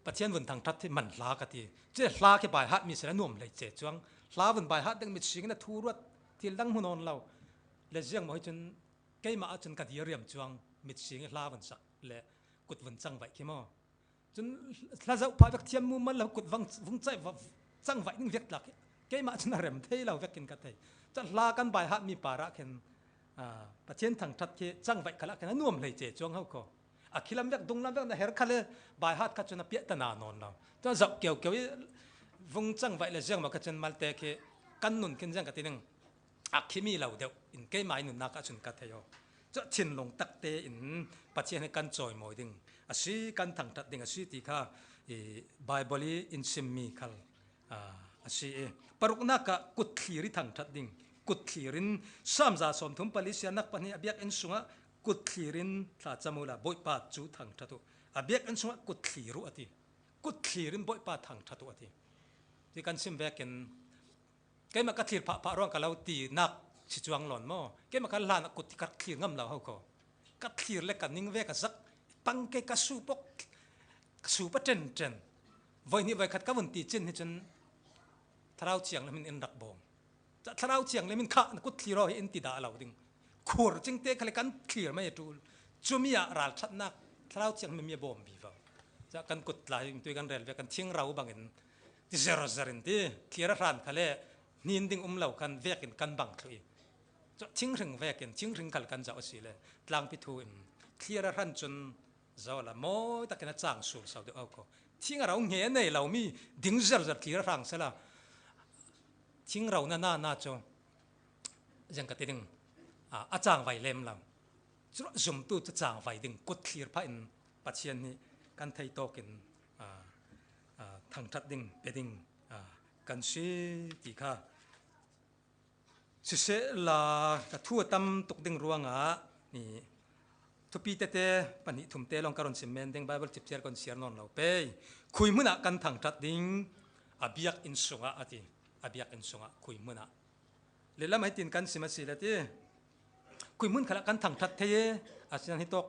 Pathian vun thangṭhat hi man hla ka ti. Cule hla khi baihat mi si le nuam hlei ce cuang. Hla vun baihat ding mit sing in a thu ruat, thil dang hmu nawn lo. Le ziangmaw hi cun keimah ahcun ka diriam cuang, mit sing i hla vun sak le kut vun cangvaih khi maw. Cun hla zoh phah vek thiam mumal lo, kut vang, vung cai va, cangvaih ding vek tlak hi keimah cun a rem thei lo vekin ka thei. Cun hla kan baihat mi parah khin, aa, Pathian thangṭhat khi cangvaih khalah khin a nuam hlei ce cuang ho kho. A khilam vek, dunglam vek na her kha le baihat kha cun a piah ta na nawn lo. Cun zoh keukeu i vung cangvaih le ziangmaw kha cun malte khi kan nun khin ziang ka ti ning. A khimi lo deuh in keimah i nunnak ah cun ka thei aw. Cun thinlung takte in Pathian hi kan cawimawi ding a si, kan thangṭhat ding a si ti kha i Bible i in simmi khal, aa, a si i. Paruknak ah kut thlir i thangṭhat ding. Kut thlir in Samza sawmthum pali siarnak pahnih a biakinn sungah kut thlir in thlacam uhla Bawipa cu thangṭhat uh. A biakinn sungah kut thlir uh a ti. Kut thlir in Bawipa thangṭhat uh a ti. Ti kan sim vekin keimah ka thlir phahphah ruang ka lo tinak si cuang lawn maw? Keimah ka hlan ah kut hi ka thlir ngam lo ho kho. Ka thlir le ka ning ve ka zak pang ke ka sup awk, ka sup a ṭenṭen. Voi hnih voi khat ka vun ti cin hi cun Thlarau Thianghlim in in rak bawm. Ca Thlarau Thianghlim in kha na kut thlir aw hi in ti dah lo ding. Khur cingte kha le kan thlir mai a ṭul. Cumi ah ralṭhatnak Thlarau Thianghlim mi a bawm vivo. Ca kan kut lai in tui kan rel ve kan thingrau bangin ti zer zer in ti thlir a hran kha le hnin ding um lo kan vekin kan bang thluh i. Ca thinghring vekin thinghring khal kan zoh a si le tlangpi thu in thlir a hran cun zo la mawi takin a cang sul so deuh au ko. Thing a ro nge nei lo mi ding zer zer thlir a hrang sela. Thing ro na na na cu ziang ka ti ding, a, a cang vai lem lo. Curuah zumtu cu cang vai ding kut thlir phah in Pathian nih kan thei tawk in, a, a, thangṭhat ding, pe ding, a, kan si ti kha. Sisehla ka thu a tam tuk ding ruangah ni thupi tete pahnih thumte lawng ka rawn sim men ding, Bible chipchiar ka rawn siar nawn lo pei. Khui hmunah kan thangṭhat ding, a biak in sungah a ti, a biak in sungah, khui hmunah. Lehlam hitin kan sim a si le ti. Khui hmun khalah kan thangṭhat thei e, a sian hi tawk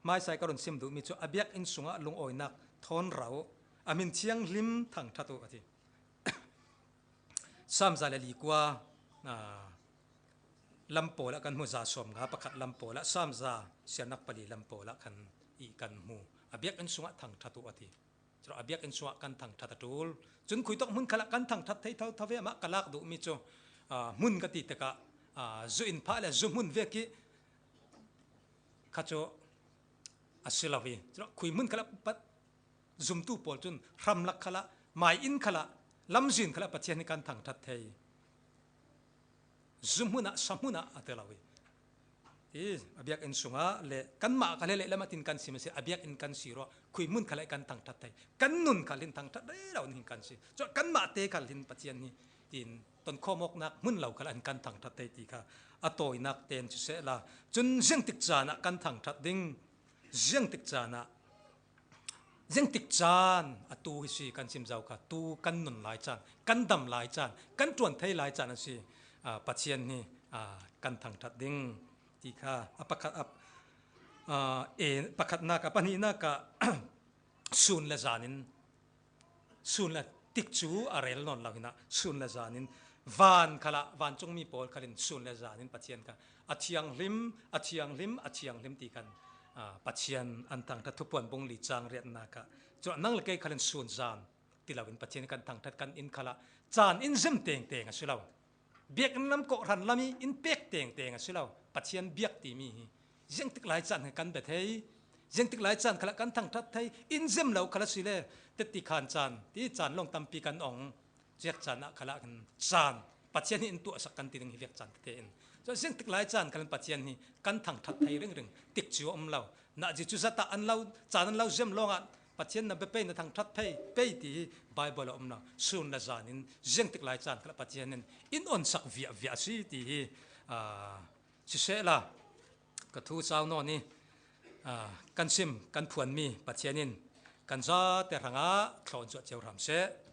hmaisa ka rawn sim duh mi chu a biak in sungah lungawinak thawn rau, a hmin thianghlim thangṭhat u a ti. Sam za le li kua, a, lam pawlah kan hmu, za sawm nga pakhat lam pawlah, Sam za siarnak pali lam pawlah khan i kan hmu. A biak in sungah thangṭhat u a ti. Chu a biak in sungah kan thangṭhat a ṭul. Chun khui tawk hmun khalah kan thangṭhat thei tho tho ve, amah ka lak duh mi chu, a, hmun ka ti tikah, a, zu in phah le zu hmun vek hi kha chu a si lo hi. Chu khui hmun khalah pat zumtu pawl chun hramlak khalah, mai in khalah, lamzin khalah Pathian hi kan thangṭhat thei. Zu hmunah, sa hmunah a ti lo hi. Hi, a biak in sungah le kanmah kha le lehlam a tin kan si masi, a biak in kan si ruah, khui hmun khalah kan thangṭhat thei. Kan nun khal hin thangṭhat rero in kan si. Chu kanmah te khal hin Pathian hi tin tonkhawm awknak hmun lo khalah hin kan thangṭhat thei ti kha a tawinak ten chu sehla. Chun ziangtik caan ah kan thangṭhat ding, ziangtik caan ah, ziangtik caan a tu hi si kan sim zo kha, tu kan nun lai caan, kan dam lai caan, kan ṭuan thei lai caan a si, a, Pathian hi, a, kan thangṭhat ding ti kha a pakhat, a, a, e, pakhatnak a, pahnihnak ah sun le zanin, sun le tik chu a rel nawn lo hinah, sun le zanin van khalah, vancungmi pawl khalin sun le zanin Pathian kha a thianghlim, a thianghlim, a thianghlim ti khan, a, Pathian an thangṭhat. Thupuan bung li chang riatnak ah, chu nang le kei khalin sun zan ti loin Pathian kan thangṭhat, kan in khalah caan in zem tengteng a si lo. Biakinn lam kawhhran lam hi in pek tengteng a si lo. Pathian biak timi hi ziangtik lai caan hi kan be thei. Ziangtik lai caan khalah kan thangṭhat thei. In zem lo khalah si le, teti khan caan, ti caan lawng tampi kan awng. Ziak caan ah khalah kan caan, Pathian hi in tuahsak kan ti ding hi viak caan tete in. Chu ziangtik lai caan khalah Pathian hi kan thangṭhat thei ringring, tik chu a um lo. Nahzi chu zatah an lo, caan an lo zem lawngah Pathian na be pei, na thangṭhat pei, pei ti hi Bible ah a um lo. Sun le zanin ziangtik lai caan khalah Pathian in in onsak viahviah a si ti hi, a, sisehla ka thu sau nawn hi, a, kan sim, kan phuanmi Pathian in kan zate hrangah thlawh zuah cio hram seh.